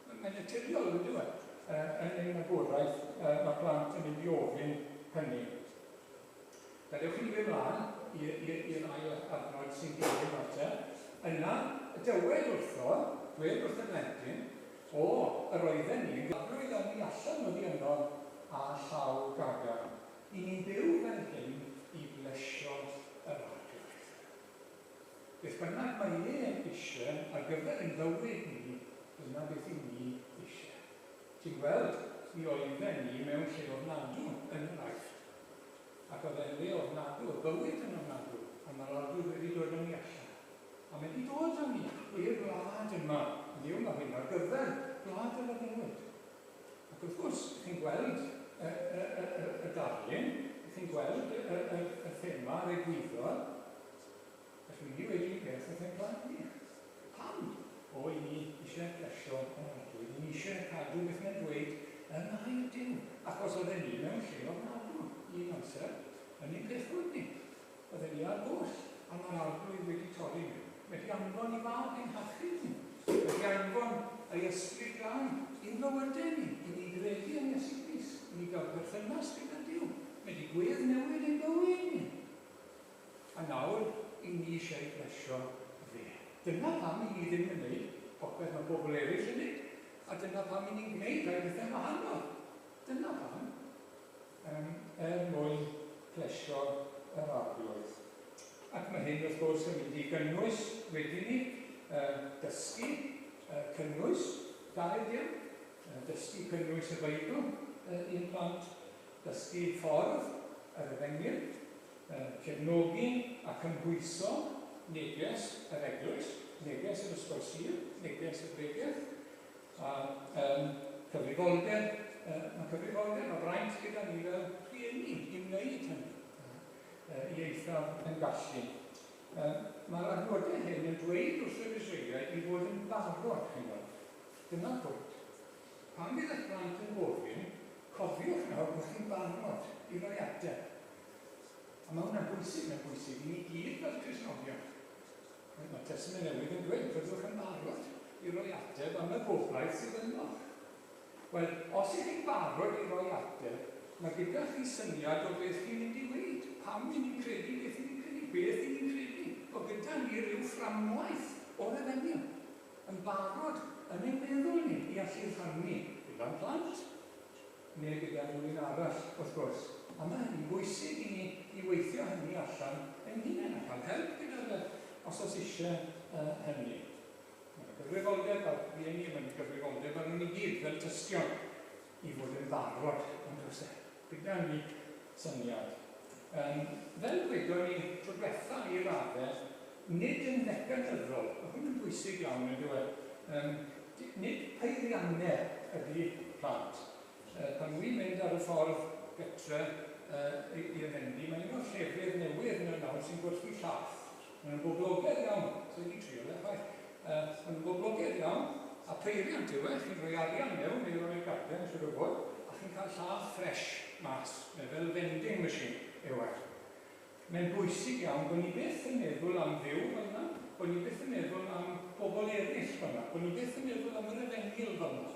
Mae'n naturiol, yn dyw e? Yn ein magwraeth, mae plant yn mynd i ofyn hynny. Gadewch i ni fynd mlaen i'r ail adnod sy'n dilyn nawr te. Yna, dywed wrtho, dwed wrth y plentyn, O, yr oedden ni yn gyfarwydd â ni allan oddi yno â llaw gadarn. I ni'n byw fel hyn i blesio yr Arglwydd. Beth bynnag mae e eisiau ar gyfer ein bywyd ni, dyna beth i ni eisiau. Ti'n gweld, mi oedden ni mewn lle ofnadw yn yr Aifft. Ac oedd e'n le ofnadw, oedd bywyd yn ofnadw, a mae'r Arglwydd wedi dod â ni allan. A mae wedi dod â ni i'r wlad yma. Hynny yw, mae hyn ar gyfer gwlad yr addewid. Ac wrth gwrs, chi'n gweld y, y, y, y, y darlun, chi'n gweld y, y, y thema, yr egwyddor. Felly, ni wedi un peth wrth ein plant ni. Pam? O, i ni eisiau plesio yr Arglwydd, i ni eisiau cadw beth mae'n dweud yng Ngair Duw. Achos oedden ni mewn lle ofnadw un amser, yn ein pechod ni. Oedden ni ar goll, a mae'r Arglwydd wedi torri mewn. Wedi anfon ei Fab i'n hachub ni. Wedi anfon ei Ysbryd Glân i'n bywydau ni, i ni gredu yn Iesu Grist, i ni gael perthynas gyda Duw. Mae wedi gweddnewid ein bywyd ni. A nawr, i ni eisiau plesio fe. Dyna pam i ni ddim yn wneud popeth mae pobl eraill yn wneud, a dyna pam i ni'n gwneud rhai pethau'n wahanol. Dyna pam. Er mwyn plesio yr Arglwydd. Ac mae hyn, wrth gwrs, yn mynd i gynnwys, wedyn ni, dysgu cynnwys Gair Duw, dysgu cynnwys y Beibl i'n plant, dysgu ffordd yr Efengyl, Cefnogi a cymhwyso neges yr eglwys, neges yr Ysgol Sul, neges y bregeth, a yym cyfrifoldeb, mae cyfrifoldeb, mae braint gyda ni fel rhieni i wneud hynny, i eithaf yn gallu. Mae'r adnodau hyn yn dweud wrth yr Israeliaid i fod yn barod, chi'n gweld. Dyna'r pwynt. Pan fydd eich plant yn gofyn, cofiwch nawr bod chi'n barod i roi ateb. A mae hwnna'n bwysig, mae'n bwysig i ni gyd fel Cristnogion. Mae'r Testament Newydd yn dweud, byddwch yn barod i roi ateb am y gobaith sydd ynoch. Wel, os ych chi'n barod i roi ateb, mae gyda chi syniad o beth chi'n mynd i weud, pam i ni'n credu beth i ni'n credu, beth i ni'n credu, bod gyda ni ryw fframwaith o'r Efengyl yn barod yn ein meddwl ni i allu rhannu gyda'n plant, neu gyda rhywun arall, wrth gwrs. A mae hynny'n bwysig i ni i weithio hynny allan ein hunain a cael help gyda fe os oes eisiau hynny. Mae 'na gyfrifoldeb ar rieni, mae 'na gyfrifoldeb arnon ni gyd fel tystion. i fod yn barod, on'd oes e? Gyda ni syniad. Yym, fel gwedon ni tro dwetha i radde, nid yn fecanyddol, ma' hwn yn bwysig iawn on'd yw e? Yym, nid peirianne ydi plant. Yy, pan wi'n mynd ar y ffordd gytre yy i i'r Hendy, mae un o'r llefydd newydd 'na nawr sy'n gwerthu llath. Maen nhw'n boblogaidd iawn. Sa i 'di trio fe chwaith. Yy, maen nhw'n boblogaidd iawn, a peiriant yw e, chi'n rhoi arian mewn neu roi'r garden, siŵr o fod, a chi'n cael llath ffresh mas. Mae fel vending machine yw e. Mae'n bwysig iawn bod ni byth yn meddwl am Dduw fel 'na, bod ni byth yn meddwl am bobl eraill fel 'na, bod ni byth yn meddwl am yr efengyl fel 'na,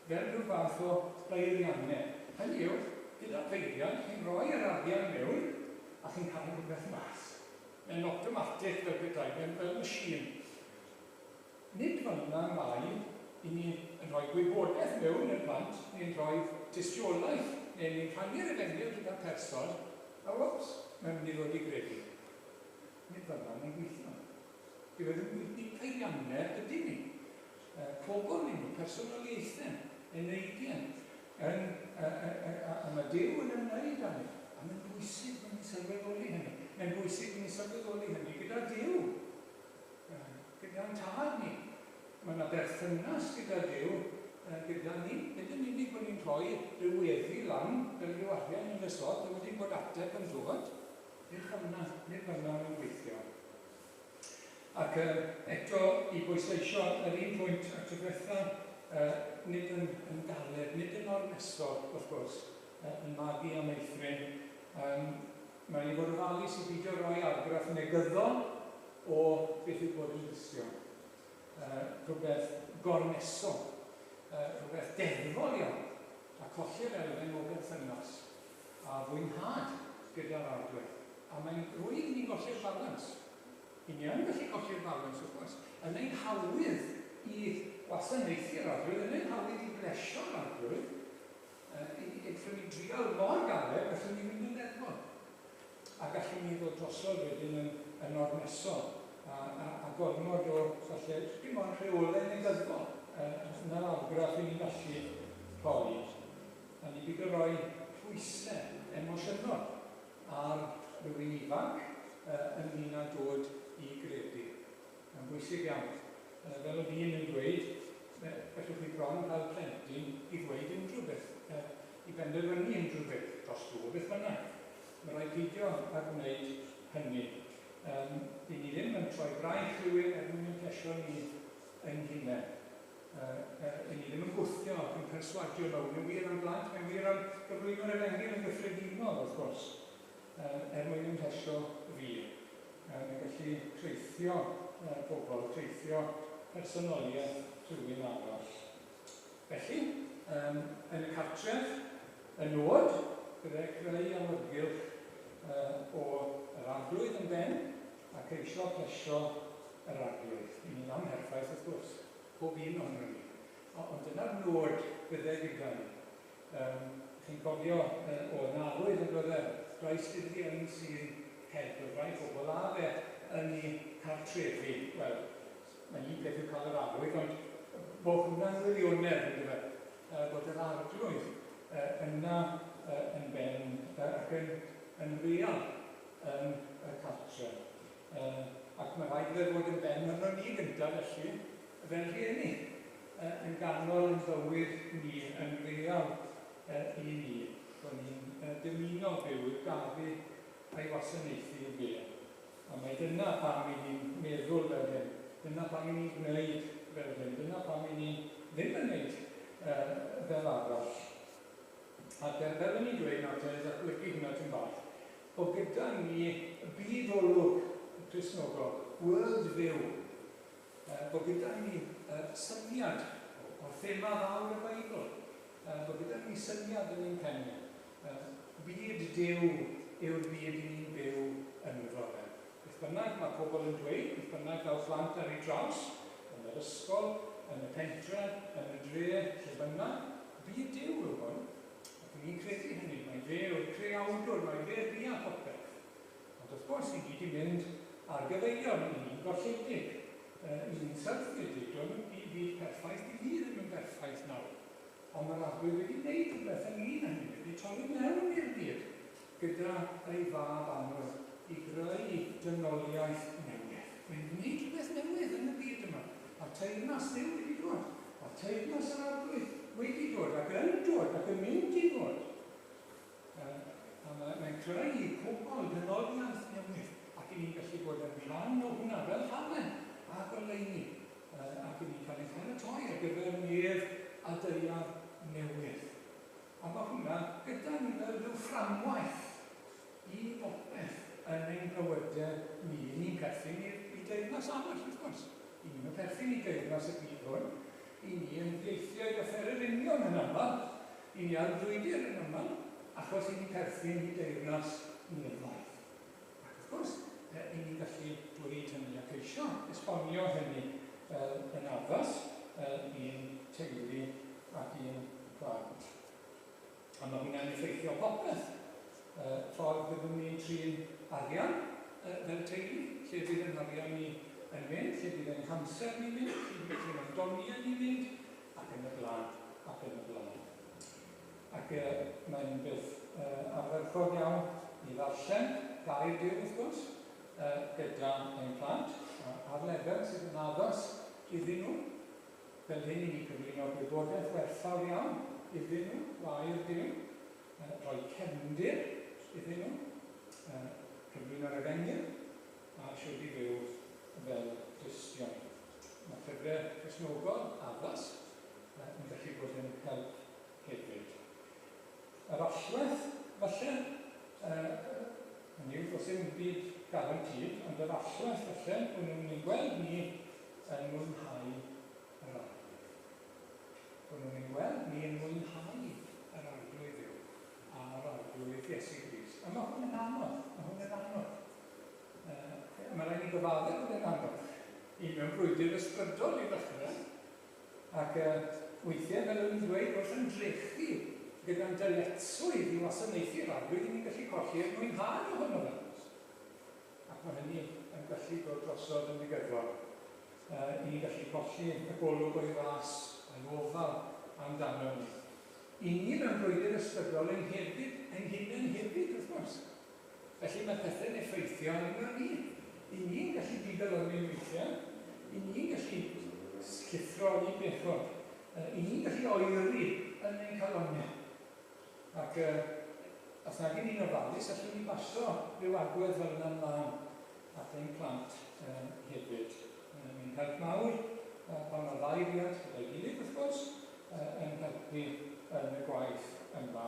fel rhyw fath o beiriannau. Hynny yw, gyda peiriant, chi'n rhoi yr arian mewn a chi'n cael rhywbeth mas. Mae'n awtomatig fel petai, mae'n fel machine. Nid fan'na mae i ni yn rhoi gwybodaeth mewn i'r plant, ni'n rhoi tystiolaeth, neu ni'n rhannu'r efengyl gyda pherson, a wps, mae'n mynd i ddod i gredu. Nid fan'na mae'n gweithio. Dyw e ddim yn gweithio. Nid peiriannau ydyn ni. Pobl y'n ni, personoliaethau, eneidiau. Yn, a, a, a, a mae Duw yn ymwneud â ni. A mae'n bwysig bod ni'n sylweddoli hynny. Mae'n bwysig bod ni'n sylweddoli hynny gyda Duw, gyda'n Tad ni. Mae yna berthynas gyda Duw gyda ni. Nid yn unig bod ni'n rhoi rhyw weddi lan fel rhyw arian yn y slot a wedyn bod ateb yn dod. Nid fel yna, nid fel yna mae'n gweithio. Ac eto, i bwysleisio yr un pwynt â'r tro diwetha', nid yn yn galed, nid yn ormesol, wrth gwrs, yn magu a meithrin, mae'n i fod ofalus i beidio rhoi argraff negyddol o beth yw bod yn Gristion. Rhywbeth gormesol, rhywbeth deddfol iawn, a colli'r elfen o berthynas a fwynhad gyda'r Arglwydd. A mae'n rwydd i ni golli'r balans. I ni yn gallu colli'r balans, wrth gwrs, yn ein hawydd i wasanaethu'r Arglwydd, yn ein hawydd i blesio'r Arglwydd, gallwn ni drial mor galed, gallwn ni fynd yn ddeddfol. A gallwn ni ddod drosodd wedyn yn, yn ormesol, a, a, a gormod o, falle, dim ond rheolau negyddol, yna'r argraff i ni'n gallu rhoi. A ni beidio rhoi pwysau emosiynol ar rywun ifanc ynglŷn â dod i gredu. Mae'n bwysig iawn. Fel oedd un yn dweud, gallwch chi bron cael plentyn i ddweud unrhyw beth, i benderfynu unrhyw beth, dros dro, beth bynnag. Mae rhaid peidio â gwneud hynny. Dyn ni ddim yn troi braich rhywun er mwyn ein plesio ni ein hunain. Yy, 'yn ni ddim yn gwthio ac yn perswadio, mae hwn yn wir am blant, mae'n wir am gyflwyno'r Efengyl yn gyffredinol, wrth gwrs, er mwyn ymhlesio fi. Mae'n gallu creithio pobl, creithio personoliaeth rhywun arall. Felly, yym, yn y cartref, y nod bydde creu awyrgylch o yr Arglwydd yn ben a ceisio plesio yr Arglwydd. Y'n ni'n amherffaith, wrth gwrs. Pob un ohonon ni. Ond dyna'r nod fydde gyda ni. Yym, chi'n cofio yy o 'na arwydd yn doedd e? Christ is the unseen head. Oedd rhai pobl â fe yn eu cartrefi. Wel, mae'n un peth yw cael yr arwydd, ond bod hwnna'n wirionedd, yn dyfe? Yy, bod yr Arglwydd yy yna yy yn ben yy ac yn yn real yn y cartre. Yy, ac mae'n rhaid iddo fe fod yn ben arnon ni gyntaf felly, fel rhieni, yy, yn ganol ein bywyd ni, yn real yy i ni, bod ni'n yy dymuno byw i'w garu a'i wasanaethu fe. A mai dyna pam i ni'n meddwl fel hyn, dyna pam i ni'n gwneud fel hyn, dyna pam i ni ddim yn wneud yy fel arall. Ac yy fel o'n i'n dweud nawr te, i ddatblygu hwnna tipyn bach, bod gyda ni byd olwg Cristnogol, world view, bod gyda ni syniad o thema fawr y Beibl, bod gyda ni syniad yn ein pen ni. Byd Duw yw'r byd i ni'n byw ynddo fe. Beth bynnag mae pobl yn dweud, beth bynnag daw phlant ar eu draws, yn yr ysgol, yn y pentre, yn y dre, lle bynnag, byd Duw yw hwn. Ac ni'n credu hynny, mai fe yw'r creawdwr, mai fe bia popeth. Ond wrth gwrs, i ni 'di mynd ar gyfeiliorn, i ni'n golledig, i ni'n syrthiedig, doedd y byd perffaith, dyw hi ddim yn berffaith nawr. Ond mae'r Arglwydd wedi gwneud rhywbeth ynglyn â hynny, wedi torri mewn i'r byd gyda ei fab annwyl i greu dynoliaeth newydd. Mae'n gwneud rhywbeth newydd yn y byd yma. Mae teyrnas Dduw wedi dod. Mae teyrnas yr Arglwydd wedi dod ac yn dod ac yn mynd i ddod. A mae'n creu pobl, dynoliaeth newydd, ac i ni'n gallu bod yn rhan o hwnna fel halen a goleuni, ac i ni'n cael ein paratoi ar gyfer nef a daear newydd. A mae hwnna gyda ni fel rhyw fframwaith i bopeth yn ein bywydau ni. I ni'n perthyn i deyrnas arall, wrth gwrs. I ni'm yn perthyn i deyrnas y byd hwn. I ni yn ieithiau a phererinion yn aml, i ni ar frwydr yn aml, achos i ni perthyn i deyrnas nefoedd. Ac wrth gwrs, i ni'n gallu dweud hynny a ceisio esbonio hynny yn addas i'n teulu ac i'n plant. A mae hwnna'n effeithio popeth. Ffordd fyddwn ni'n trin arian fel teulu, lle bydd ein harian ni yn mynd, lle bydd ein hamser ni'n mynd, lle mae'n doniau ni'n mynd, ac yn y blaen, ac yn y blaen. Ac mae'n beth ardderchog iawn i ddarllen gair Duw, wrth gwrs, gyda ein plant, ar lefel sydd yn addas iddyn nhw. Fel hyn i ni cyflwyno gwybodaeth werthfawr iawn iddyn nhw o air Duw, rhoi cefndir iddyn nhw, cyflwyno'r Efengyl, a shwd i fyw fel Cristion. Mae llyfrau Cristnogol addas yn gallu bod yn help hefyd. Yr allwedd, falle, hynny yw, does dim byd guaranteed, ond yr allwedd, falle, bod nhw'n ein gweld ni yn mwynhau yr Arglwydd. Bod nhw'n ein gweld ni yn mwynhau yr Arglwydd Dduw a'r Arglwydd Iesu Grist. A mae hwn yn anodd, mae hwn yn anodd. Mae rhaid ni gyfaddef bod e'n anodd. I mewn brwydr ysbrydol i ddechrau. Ac weithiau, fel o'n i'n dweud, wrth ymdrechu gyda'n dyletswydd i wasanaethu'r Arglwydd, i ni'n gallu colli'r mwynhad ohono fe. Ac mae hynny yn gallu dod drosodd yn negyddol. I ni'n gallu colli y golwg o'i ras a'i ofal amdano ni. I ni mewn brwydr ysbrydol ein hefyd, ein hunain hefyd, wrth gwrs. Felly mae pethau'n effeithio arno ni. I ni'n gallu digalonni weithiau. I ni'n gallu llithro i bechod. I ni'n gallu oeri yn ein calonnau. Ac os nag y'n ni'n ofalus, allwn ni basio rhyw agwedd fel yna mlaen at ein plant hefyd. Mae'n help mawr pan mae'r ddau riant gyda'i gilydd, wrth gwrs, yn helpu yn y gwaith yma.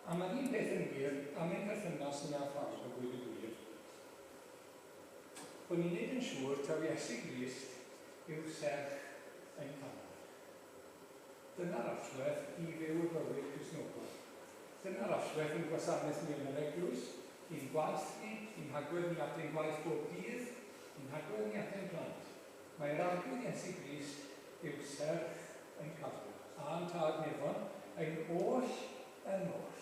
A mae'r un peth yn wir am ein perthynas ni â phawb, a gweud y gwir, bod ni'n neud yn siŵr taw Iesu Grist yw serch ein calon. Dyna'r allwedd i fyw y bywyd Cristnogol. Dyna'r allwedd i'n gwasanaeth ni yn yr eglwys, i'n gwaith ni, i'n hagwedd ni at ein gwaith bob dydd, i'n hagwedd ni at ein plant. Mai'r Arglwydd Iesu Grist yw serch ein cadw, a'n Tad Nefon, ein oll yn oll.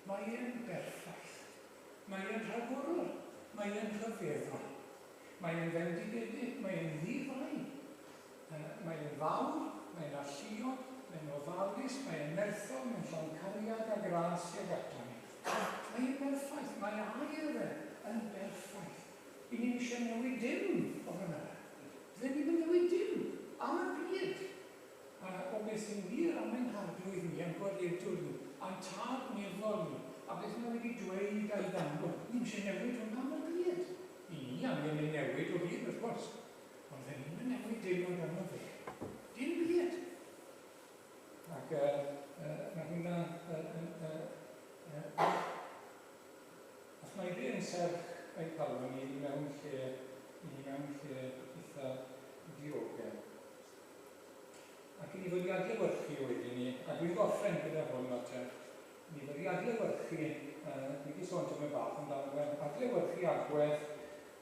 Mae e'n berffaith. Mae e'n rhagorol. Mae e'n rhyfeddol. Mae e'n fendigedig. Mae e'n ddi-fai. Mae e'n fawr, mae e'n alluog, mae e'n ofalus, mae e'n nerthol, mae'n llawn cariad a gras tuag aton ni. Mae e'n berffaith, mae air e yn berffaith. I ni'm eisiau newid dim ohono fe. Fydden ni'm yn newid dim am y byd. A o beth sy'n wir am ein Harglwydd ni, a'n Gwaredwr ni, a'n Tad nefol ni, a beth mae wedi dweud a'i ddangos, ni'm eisiau newid hwnna am y byd. I ni angen ei newid o hyd, wrth gwrs. Ond fe ni'm yn newid dim amdano fe. Dim byd! Ac mae hwnna yn... Os mae fe yn serch ein calon ni, ni mewn lle, ni mewn lle eitha diogel. Ac i ni fod i adlewyrchu wedyn ni, a dwi'n gorffen gyda hwn nawr te, ni fod i adlewyrchu, dwi wedi sôn tymed bach amdano fe, adlewyrchu agwedd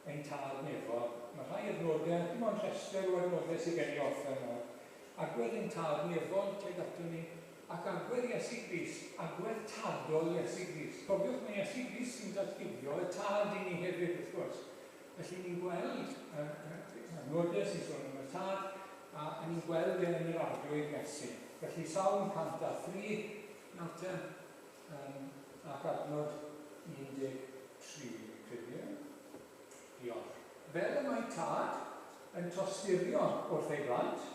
ein Tad Nefol. Mae rhai adnodau, dim ond rhestr o adnodau sydd gen i orffen nawr. Agwedd ein Tad Nefol tuag aton ni, ac agwedd Iesu Grist, agwedd tadol Iesu Grist. Cofiwch, mae Iesu Grist sy'n datguddio y Tad i ni hefyd, wrth gwrs. Felly ni'n gweld adnodau sy'n sôn am y Tad, a a ni'n gweld e yn yr Arglwydd Iesu. Felly Salm 103, nawr te, um, ac adnod 13, fi'n credu. Diolch. Fel y mae tad yn tosturio wrth ei blant,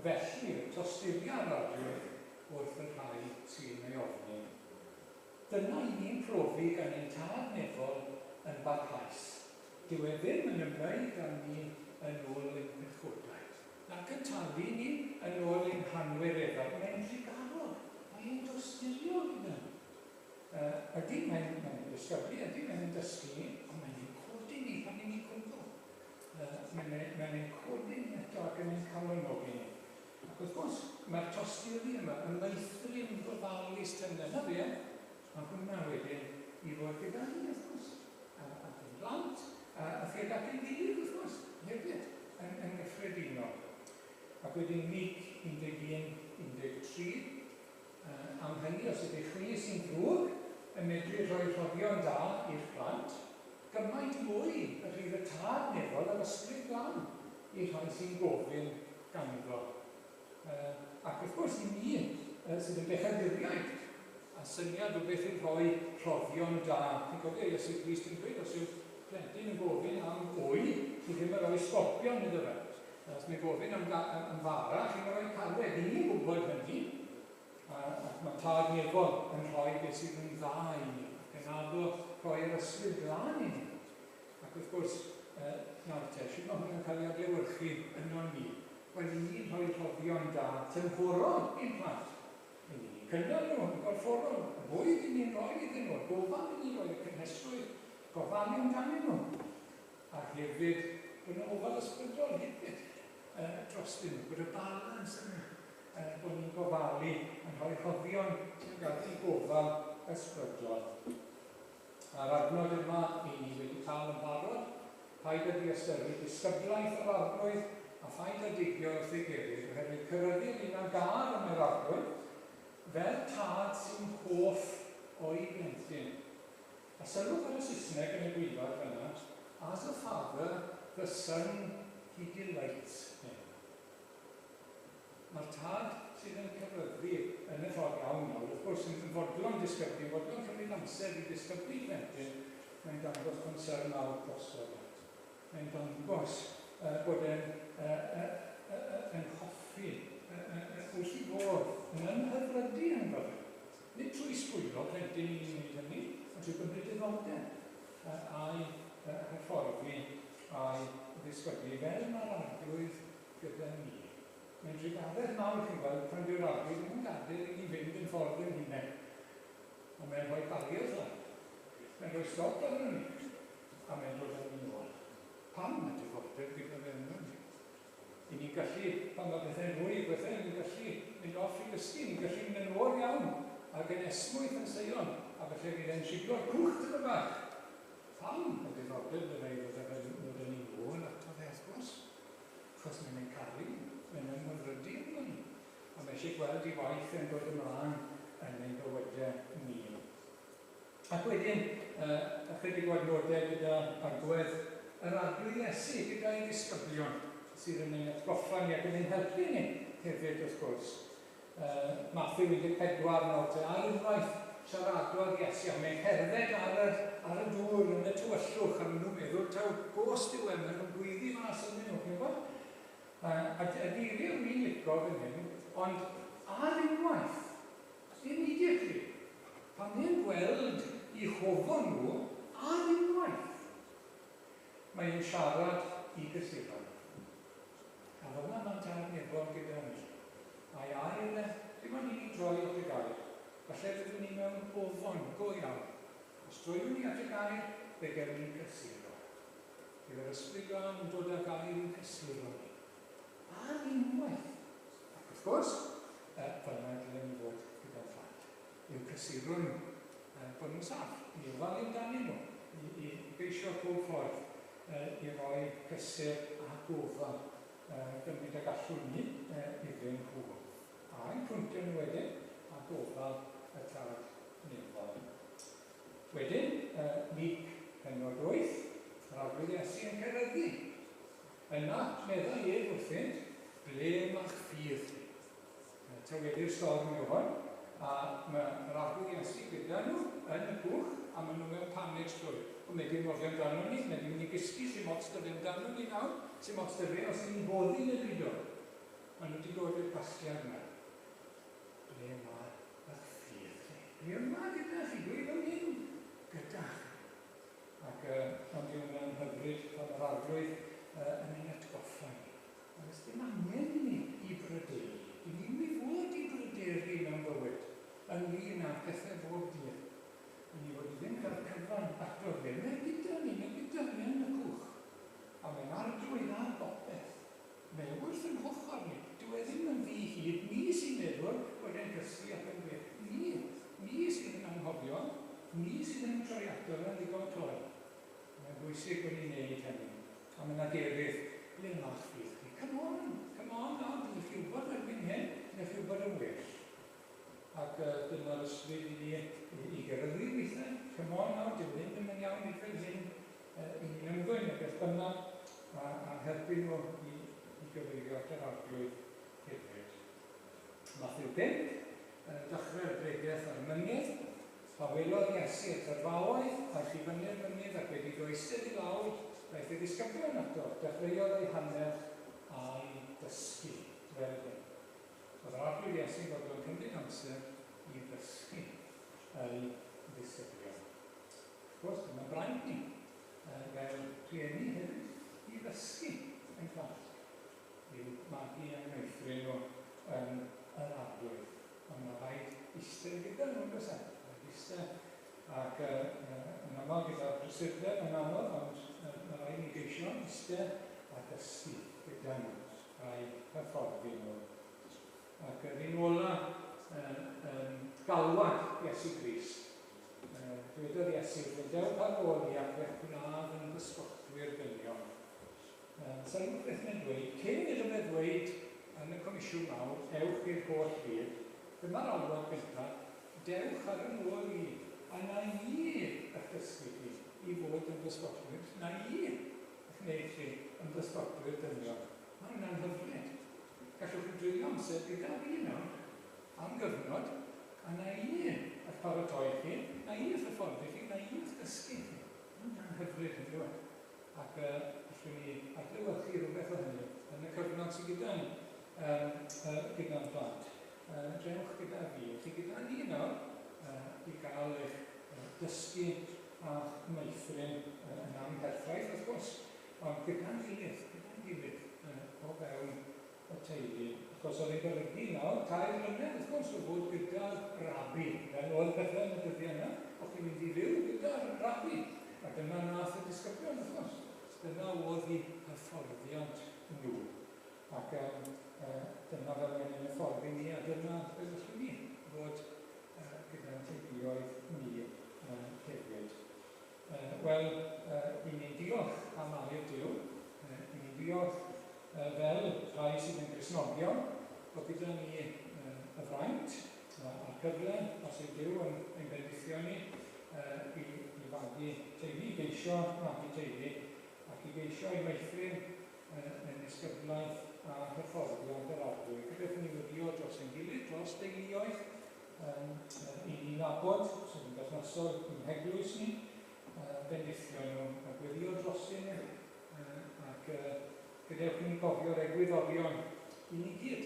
felly y tosturia'r Arglwydd wrth y rhai sy'n ei ofni. Dyna i ni'n profi gan ein Tad Nefol yn barhaus. Dyw e ddim yn ymwneud â ni yn ôl ein pechodau, nac yn talu ni yn ôl ein hanwireddau. Mae'n drugarog, mae e'n dosturio gyda ni. Yy, ydy, mae'n mae'n ein disgyblu, ydy, mae'n ein dysgu ni, ond mae'n ein codi ni pan 'y ni'n cwympo. Yy, mae'n ein mae'n ein codi ni eto ac yn ein calonogi ni. Ac wrth gwrs, mae'r tosturi yma yn meithrin gofalus tyner, 'na fe, a hwnna wedyn i fod gyda ni, wrth gwrs, a, ac yn blant, a, a thuag at ein gilydd, wrth gwrs, hefyd, yn, yn gyffredinol. Ac wedyn Luc 11, 13, am hynny, os ydych chwi sy'n ddrwg yn medru rhoi rhoddion da i'ch plant, gymaint mwy y rhydd y Tad nefol yr Ysbryd Glân i'r rhai sy'n gofyn ganddo. Ac wrth gwrs, i ni sydd yn bechaduriaid, a syniad o beth yw rhoi rhoddion da. Chi'n cofio Iesu Grist yn dweud, os yw plentyn yn gofyn am wy, chi ddim yn rhoi sgorpion iddo fe. Os mae'n gofyn am, am fara, chi'n rhoi carreg. I ni'n gwybod hynny, ac mae Tad Nefol yn rhoi beth sydd yn dda i ni, ac yn addo rhoi yr Ysbryd Glân i ni. Ac wrth gwrs, nawr te, shwt mae hwnna'n cael ei adlewyrchu ynon ni? Wel, i ni'n rhoi rhoddion da tymhorol i'n plant. I ni'n cynnal nhw yn gorfforol, y bwyd i ni'n rhoi iddyn nhw, y gofal i ni'n rhoi, y cynhesrwydd, gofalu amdanyn nhw. A hefyd, bod 'na ofal ysbrydol hefyd drostyn nhw, bod y balans yna, bod ni'n gofalu, yn rhoi rhoddion tuag at eu gofal ysbrydol. A'r adnod yma i ni wedi cael yn barod, paid â diystyru disgyblaeth yr Arglwydd, a phaid â digio wrth ei gilydd, oherwydd ceryddir un a gâr am yr Arglwydd, fel tad sy'n hoff o'i blentyn. A sylwch ar y Saesneg yn y gwaelod fan'na, As a father, the son he delights in. Mae'r tad sydd yn ceryddu yn y ffordd iawn nawr, wrth gwrs, yn fodlon disgyblu, yn fodlon cymryd amser i ddisgyblu plentyn, mae'n dangos concern mawr drosto fe. Mae'n dangos bod e'n yn hoffi, wrth ei fodd, yn ymhyfrydu ynddo fe. Nid trwy sbwylio plentyn i ni'n wneud hynny, ond trwy gymryd diddordeb a'i hyfforddi a'i ddisgyblu, fel mae'r Arglwydd gyda ni. Mae'n drugaredd mawr, chi'n gweld, pan dyw'r Arglwydd ddim yn gadael i ni fynd yn ffordd ein hunain, ond mae'n rhoi barriers lan, mae'n rhoi stop arnon ni, a mae'n dod â ni nôl. Pam mae diddordeb gyda fe ynon ni? I ni'n gallu, pan mae pethau'n rhwydd, weithiau ni'n gallu mynd off i gysgu, ni'n gallu mynd yn oer iawn ac yn esmwyth yn Seion, a falle fydd e'n siglo'r cwch tipyn bach. Pam y diddordeb fyddai i ddod â fe ddod â ni nôl ato fe, wrth gwrs? Achos mae'n ein caru ni, mae'n ymhyfrydu ynddo ni, a mae eisiau gweld ei waith e'n dod ymlaen yn ein bywydau ni. Ac wedyn, ychydig o adnodau gyda agwedd yr Arglwydd Iesu gyda'i ddisgyblion, sydd yn ein atgoffa ni ac yn ein helpu ni hefyd, wrth gwrs. Mathew 14 nawr te, ar unwaith siaradodd Iesu, a mae'n cerdded ar y, ar y dŵr yn y tywyllwch, a maen nhw'n meddwl taw ghost yw e, maen nhw'n gweiddi mas arnyn nhw, chi'n gwybod? A geiriau wy'n lico fan hyn, ond ar unwaith, Immediately, pan ni'n gweld i hofon nhw ar unwaith, mae e'n siarad i gysuron. A fel 'na ma'n Tad Nefol gyda ni. A'i air e, dim ond i ni droi at y gair. Falle fyddwn ni mewn ofon go iawn. Os droiwn ni at y gair, fe gewn ni'n cysuro. Bydd yr Ysbryd Glân yn dod â gair i'n cysuro ni. Ar unwaith. Ac wrth gwrs, fel 'na dylen ni fod gyda'n plant, i'w cysuro nhw, bod nhw'n saff, i ofalu amdanyn nhw, i, i geisio pob ffordd i roi cysur a gofal gymaint ag allwn ni iddyn nhw. A'u pwyntio nhw wedyn a gofal y Tad Nefol. Wedyn, Luc pennod 8, yr Arglwydd Iesu yn ceryddu. Yna, meddai ef wrthynt. Ble mae'ch ffydd chi? Taweli'r storm yw hwn, a mae'r Arglwydd Iesu gyda nhw yn y cwch, a maen nhw mewn panig llwyr. Ond mae dim moddi amdano ni, mae di mynd i gysgu, sy'n ots 'da fe amdano ni nawr, sy'n ots 'da fe os y'n ni'n boddi neu beidio. Maen nhw wedi dod i'r casgliad yna. Ble mae eich ffydd chi? Dwi yma gyda chi, dwi fan hyn gyda chi. Ac ond yw hwnna'n hyfryd pan mae'r Arglwydd yn ein atgoffa ni. Ond does dim angen i ni i bryderu. I ni'm i fod i bryderu mewn bywyd ynglyn â phethau bob dydd. I ni fod i ddim cael y cyfan ato fe. Mae gyda ni, mae gyda ni yn y cwch. A mae'n arglwydd ar bopeth. Mae wrth yn hochr ni. Dyw e ddim yn ddi-hid. Ni sy'n meddwl bod e'n cysgu ac yn gwe-. Ni, ni sydd yn anghofio. Ni sydd ddim yn troi ato fe yn ddigon cloi. Mae'n bwysig bod ni'n neud hynny. A mae 'na gerydd, ble ma'ch ffydd chi? Come on, come on nawr, dylech chi wybod erbyn hyn, dylech chi wybod yn well. Ac uh, dyma'r ysbryd i ni i, i geryddu weithiau. Come on nawr, dyw hyn ddim yn iawn, nid fel hyn uh, i ni'n ymddwyn neu beth bynnag, a, a helpu nhw i, i gyfeirio at yr arglwydd hefyd. Mathew 5, uh, dechrau'r bregeth ar y mynydd. Pa welodd Iesu y tyrfaoedd, aeth i fyny'r mynydd, ac wedi iddo eistedd i lawr, daeth ei ddisgyblion ato, dechreuodd eu hannerch a'u dysgu fel hyn. Oedd yr Arglwydd Iesu'n fodlon cymryd amser i ddysgu ei ddisgyblion. Wrth gwrs, dyma'n braint ni, fel rhieni hefyd, i ddysgu ein plant, i'w magu a'u meithrin nhw yn yr Arglwydd. Ond mae rhaid eistedd gyda nhw, yn does e? Rhaid eistedd. Ac uh, yn aml gyda prysurdeb yn anodd, ond uh, mae rhaid ni geisio eistedd a dysgu gyda nhw, a'u hyfforddi nhw. Ac yr un ola, uh, um, galwad Iesu Grist. Uh, dwedodd Iesu, fe dewch ar ôl i ac fe'ch gwnaf yn bysgotwyr dynion. Sylwch beth mae'n dweud, cyn iddo fe ddweud yn y Comisiwn Mawr, Ewch i'r holl fyd, dyma'r alwad gyntaf, Dewch ar 'y nôl i, a na i ych dysgu chi i fod yn bysgotwyr, na i ych wneud chi yn bysgotwyr dynion. Mae hwnna'n hyfryd. Gallwch chi dreulio amser gyda fi nawr am gyfnod, a na i ych paratoi chi, na i ych hyfforddi chi, na i ych dysgu chi. Mae hwnna'n hyfryd, yn dyw e? Ac yy allwn ni adlewyrchu rhywbeth o hynny yn y cyfnod sydd gyda ni, yym yy gyda'n plant. Yy dewch gyda fi, chi gyda ni nawr, yy i gael eich yy dysgu a'ch meithrin yy yn amherffaith wrth gwrs, ond gyda'n gilydd, gyda'n gilydd, yy o fewn y teulu. Achos oedd e'n golygu nawr, 3 mlynedd wrth gwrs, o fod gyda'r rabi. Fel oedd pethau yn y dyddiau yna, o'ch chi'n mynd i fyw gyda'r rabi. A dyna nath y disgyblion wrth gwrs. Dyna oedd eu hyfforddiant nhw. Ac um, uh, dyna fel mae'n ein hyfforddi ni, a dyna beth allwn ni fod uh, gyda'n teuluoedd ni uh, hefyd. Uh, Wel, uh, i ni'n diolch am air Duw. Uh, I ni'n diolch Fel rhai sydd yn Gristnogion, bod gyda ni y fraint a'r cyfle, os yw Duw yn ein bendithio ni, i i fagu teulu, i geisio magu teulu, ac i geisio eu meithrin yn nisgyblaeth a hyfforddiant yr Arglwydd. Rhywbeth ni'n weddïo dros ein gilydd, dros deuluoedd i ni nabod, sydd yn berthnasol i'n heglwys ni, bendithio nhw a gweddïo drostyn nhw. Ac gadewch i ni gofio'r egwyddorion i ni gyd.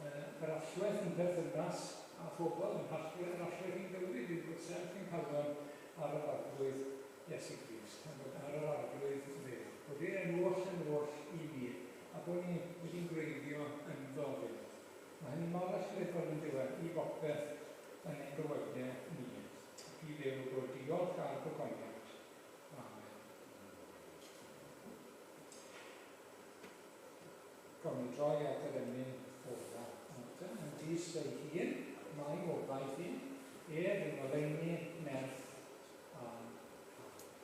Yr allwedd yn perthynas â phobl, yn hallwedd, yr allwedd i'n bywyd yw bod serch ein calon ar yr Arglwydd Iesu Grist, a bod ar yr Arglwydd Dduw, bod e yn oll yn oll i ni, a bod ni wedi'n gwreiddio ynddo fe. Mae hynny mor allweddol yn dyw e, i bopeth yn ein bywydau ni, ac i Dduw bod diolch a'r gogoniant. Amen. Gawn ni droi at yr emyn ola. Ond yn Grist ei hun, mae obaith i, ef yw ngoleuni, nerth a pawb.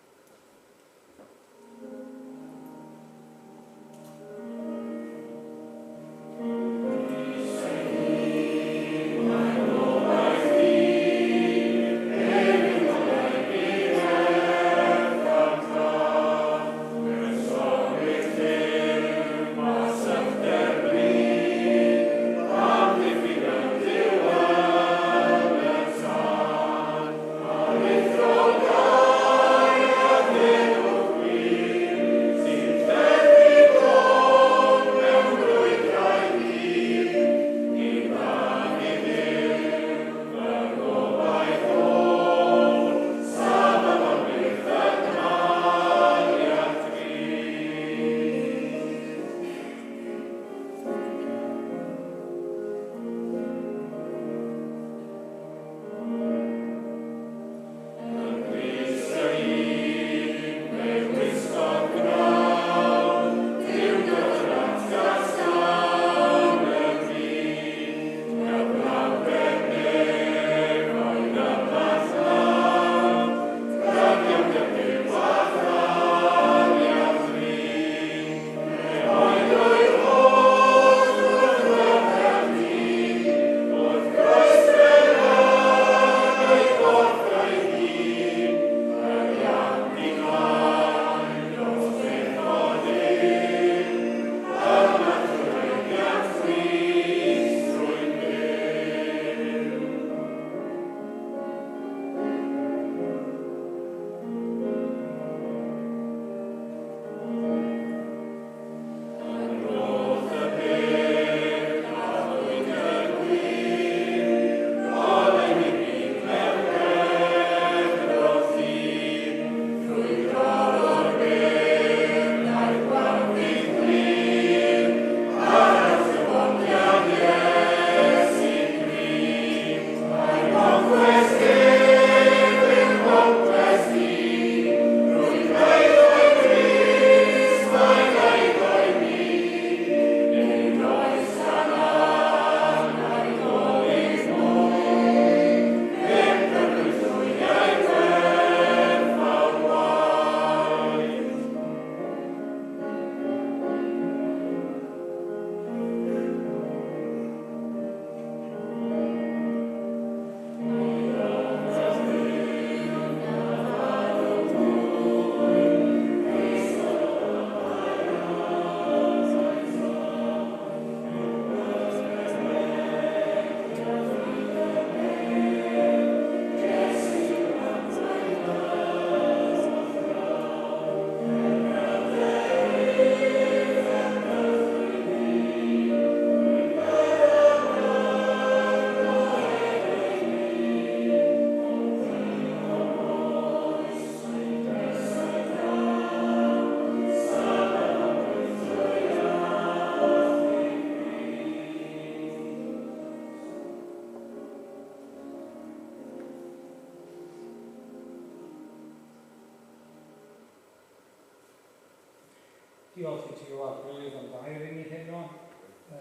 Diolch i ti o Arglwydd am gair i ni heno.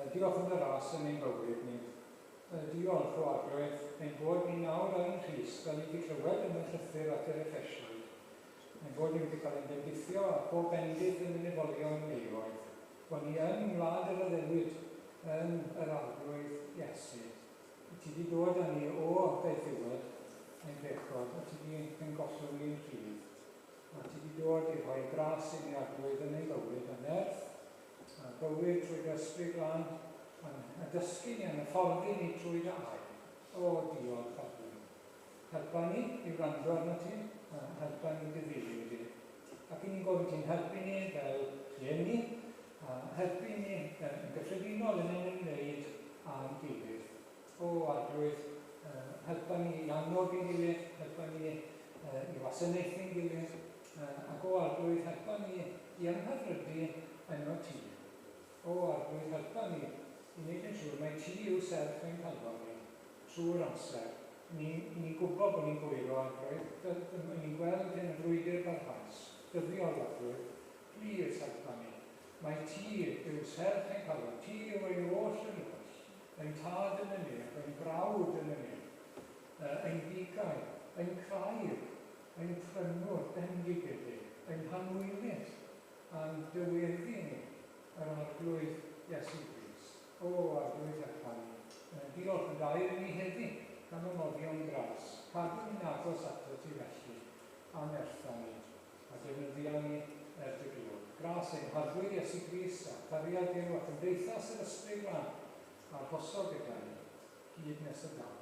Diolch am dy ras yn ein bywyd ni. Diolch o Arglwydd ein bod ni nawr yng Nghrist fel ni wedi clywed yn y llythyr at yr Effesiaid. Ein bod ni wedi cael ein bendithio â phob bendith yn y nefolion nefoedd. Bod ni yng ngwlad yr addewid yn yr Arglwydd Iesu. Ti wedi dod â ni o gaethiwed ein pechod a ti wedi ein gollwng ni'n rhydd. A ti 'di dod i rhoi gras i ni Arglwydd yn ein bywyd, a nerth, a bywyd trwy dy Ysbryd Glân, a'n addysgu ni a'n hyfforddi ni trwy dy air. O, diolch, Arglwydd. Helpa ni i wrando arnat ti, a helpa ni dy ddilyn di. Ac i ni'n gofyn ti'n helpu ni fel rhieni, a helpu ni yn gyffredinol yn ein ymwneud â'n gilydd. O, Arglwydd, helpa ni i annog ein gilydd, helpa ni i wasanaethu'n gilydd, ac o, Arglwydd, helpa ni i ymhyfrydu ynot ti. O, Arglwydd, helpa ni i wneud yn siŵr mai ti yw serch ein calon ni trwy'r amser. Ni'n ni gwybod bod ni'n gwyro, Arglwydd, ni'n gweld hyn yn frwydr barhaus, dyddiol, Arglwydd. Plîs, helpa ni. Mai ti yw serch ein calon, ti yw ein oll yn oll. Ein tad yn y nef, ein brawd yn y nef, ein bugail, ein craig, ein prynwr bendigedig, ein hanwylyd, a'n dyweddi ni, yr Arglwydd Iesu Grist. O, Arglwydd helpa ni. Diolch yn daer i ni heddi am y moddion gras. Cadw ni'n agos atat ti felly, a nertha ni, a defnyddia ni er dy glod. Gras ein Harglwydd Iesu Grist, a chariad Duw, a chymdeithas yr Ysbryd Glân, arhoso gyda ni, hyd nes y daw.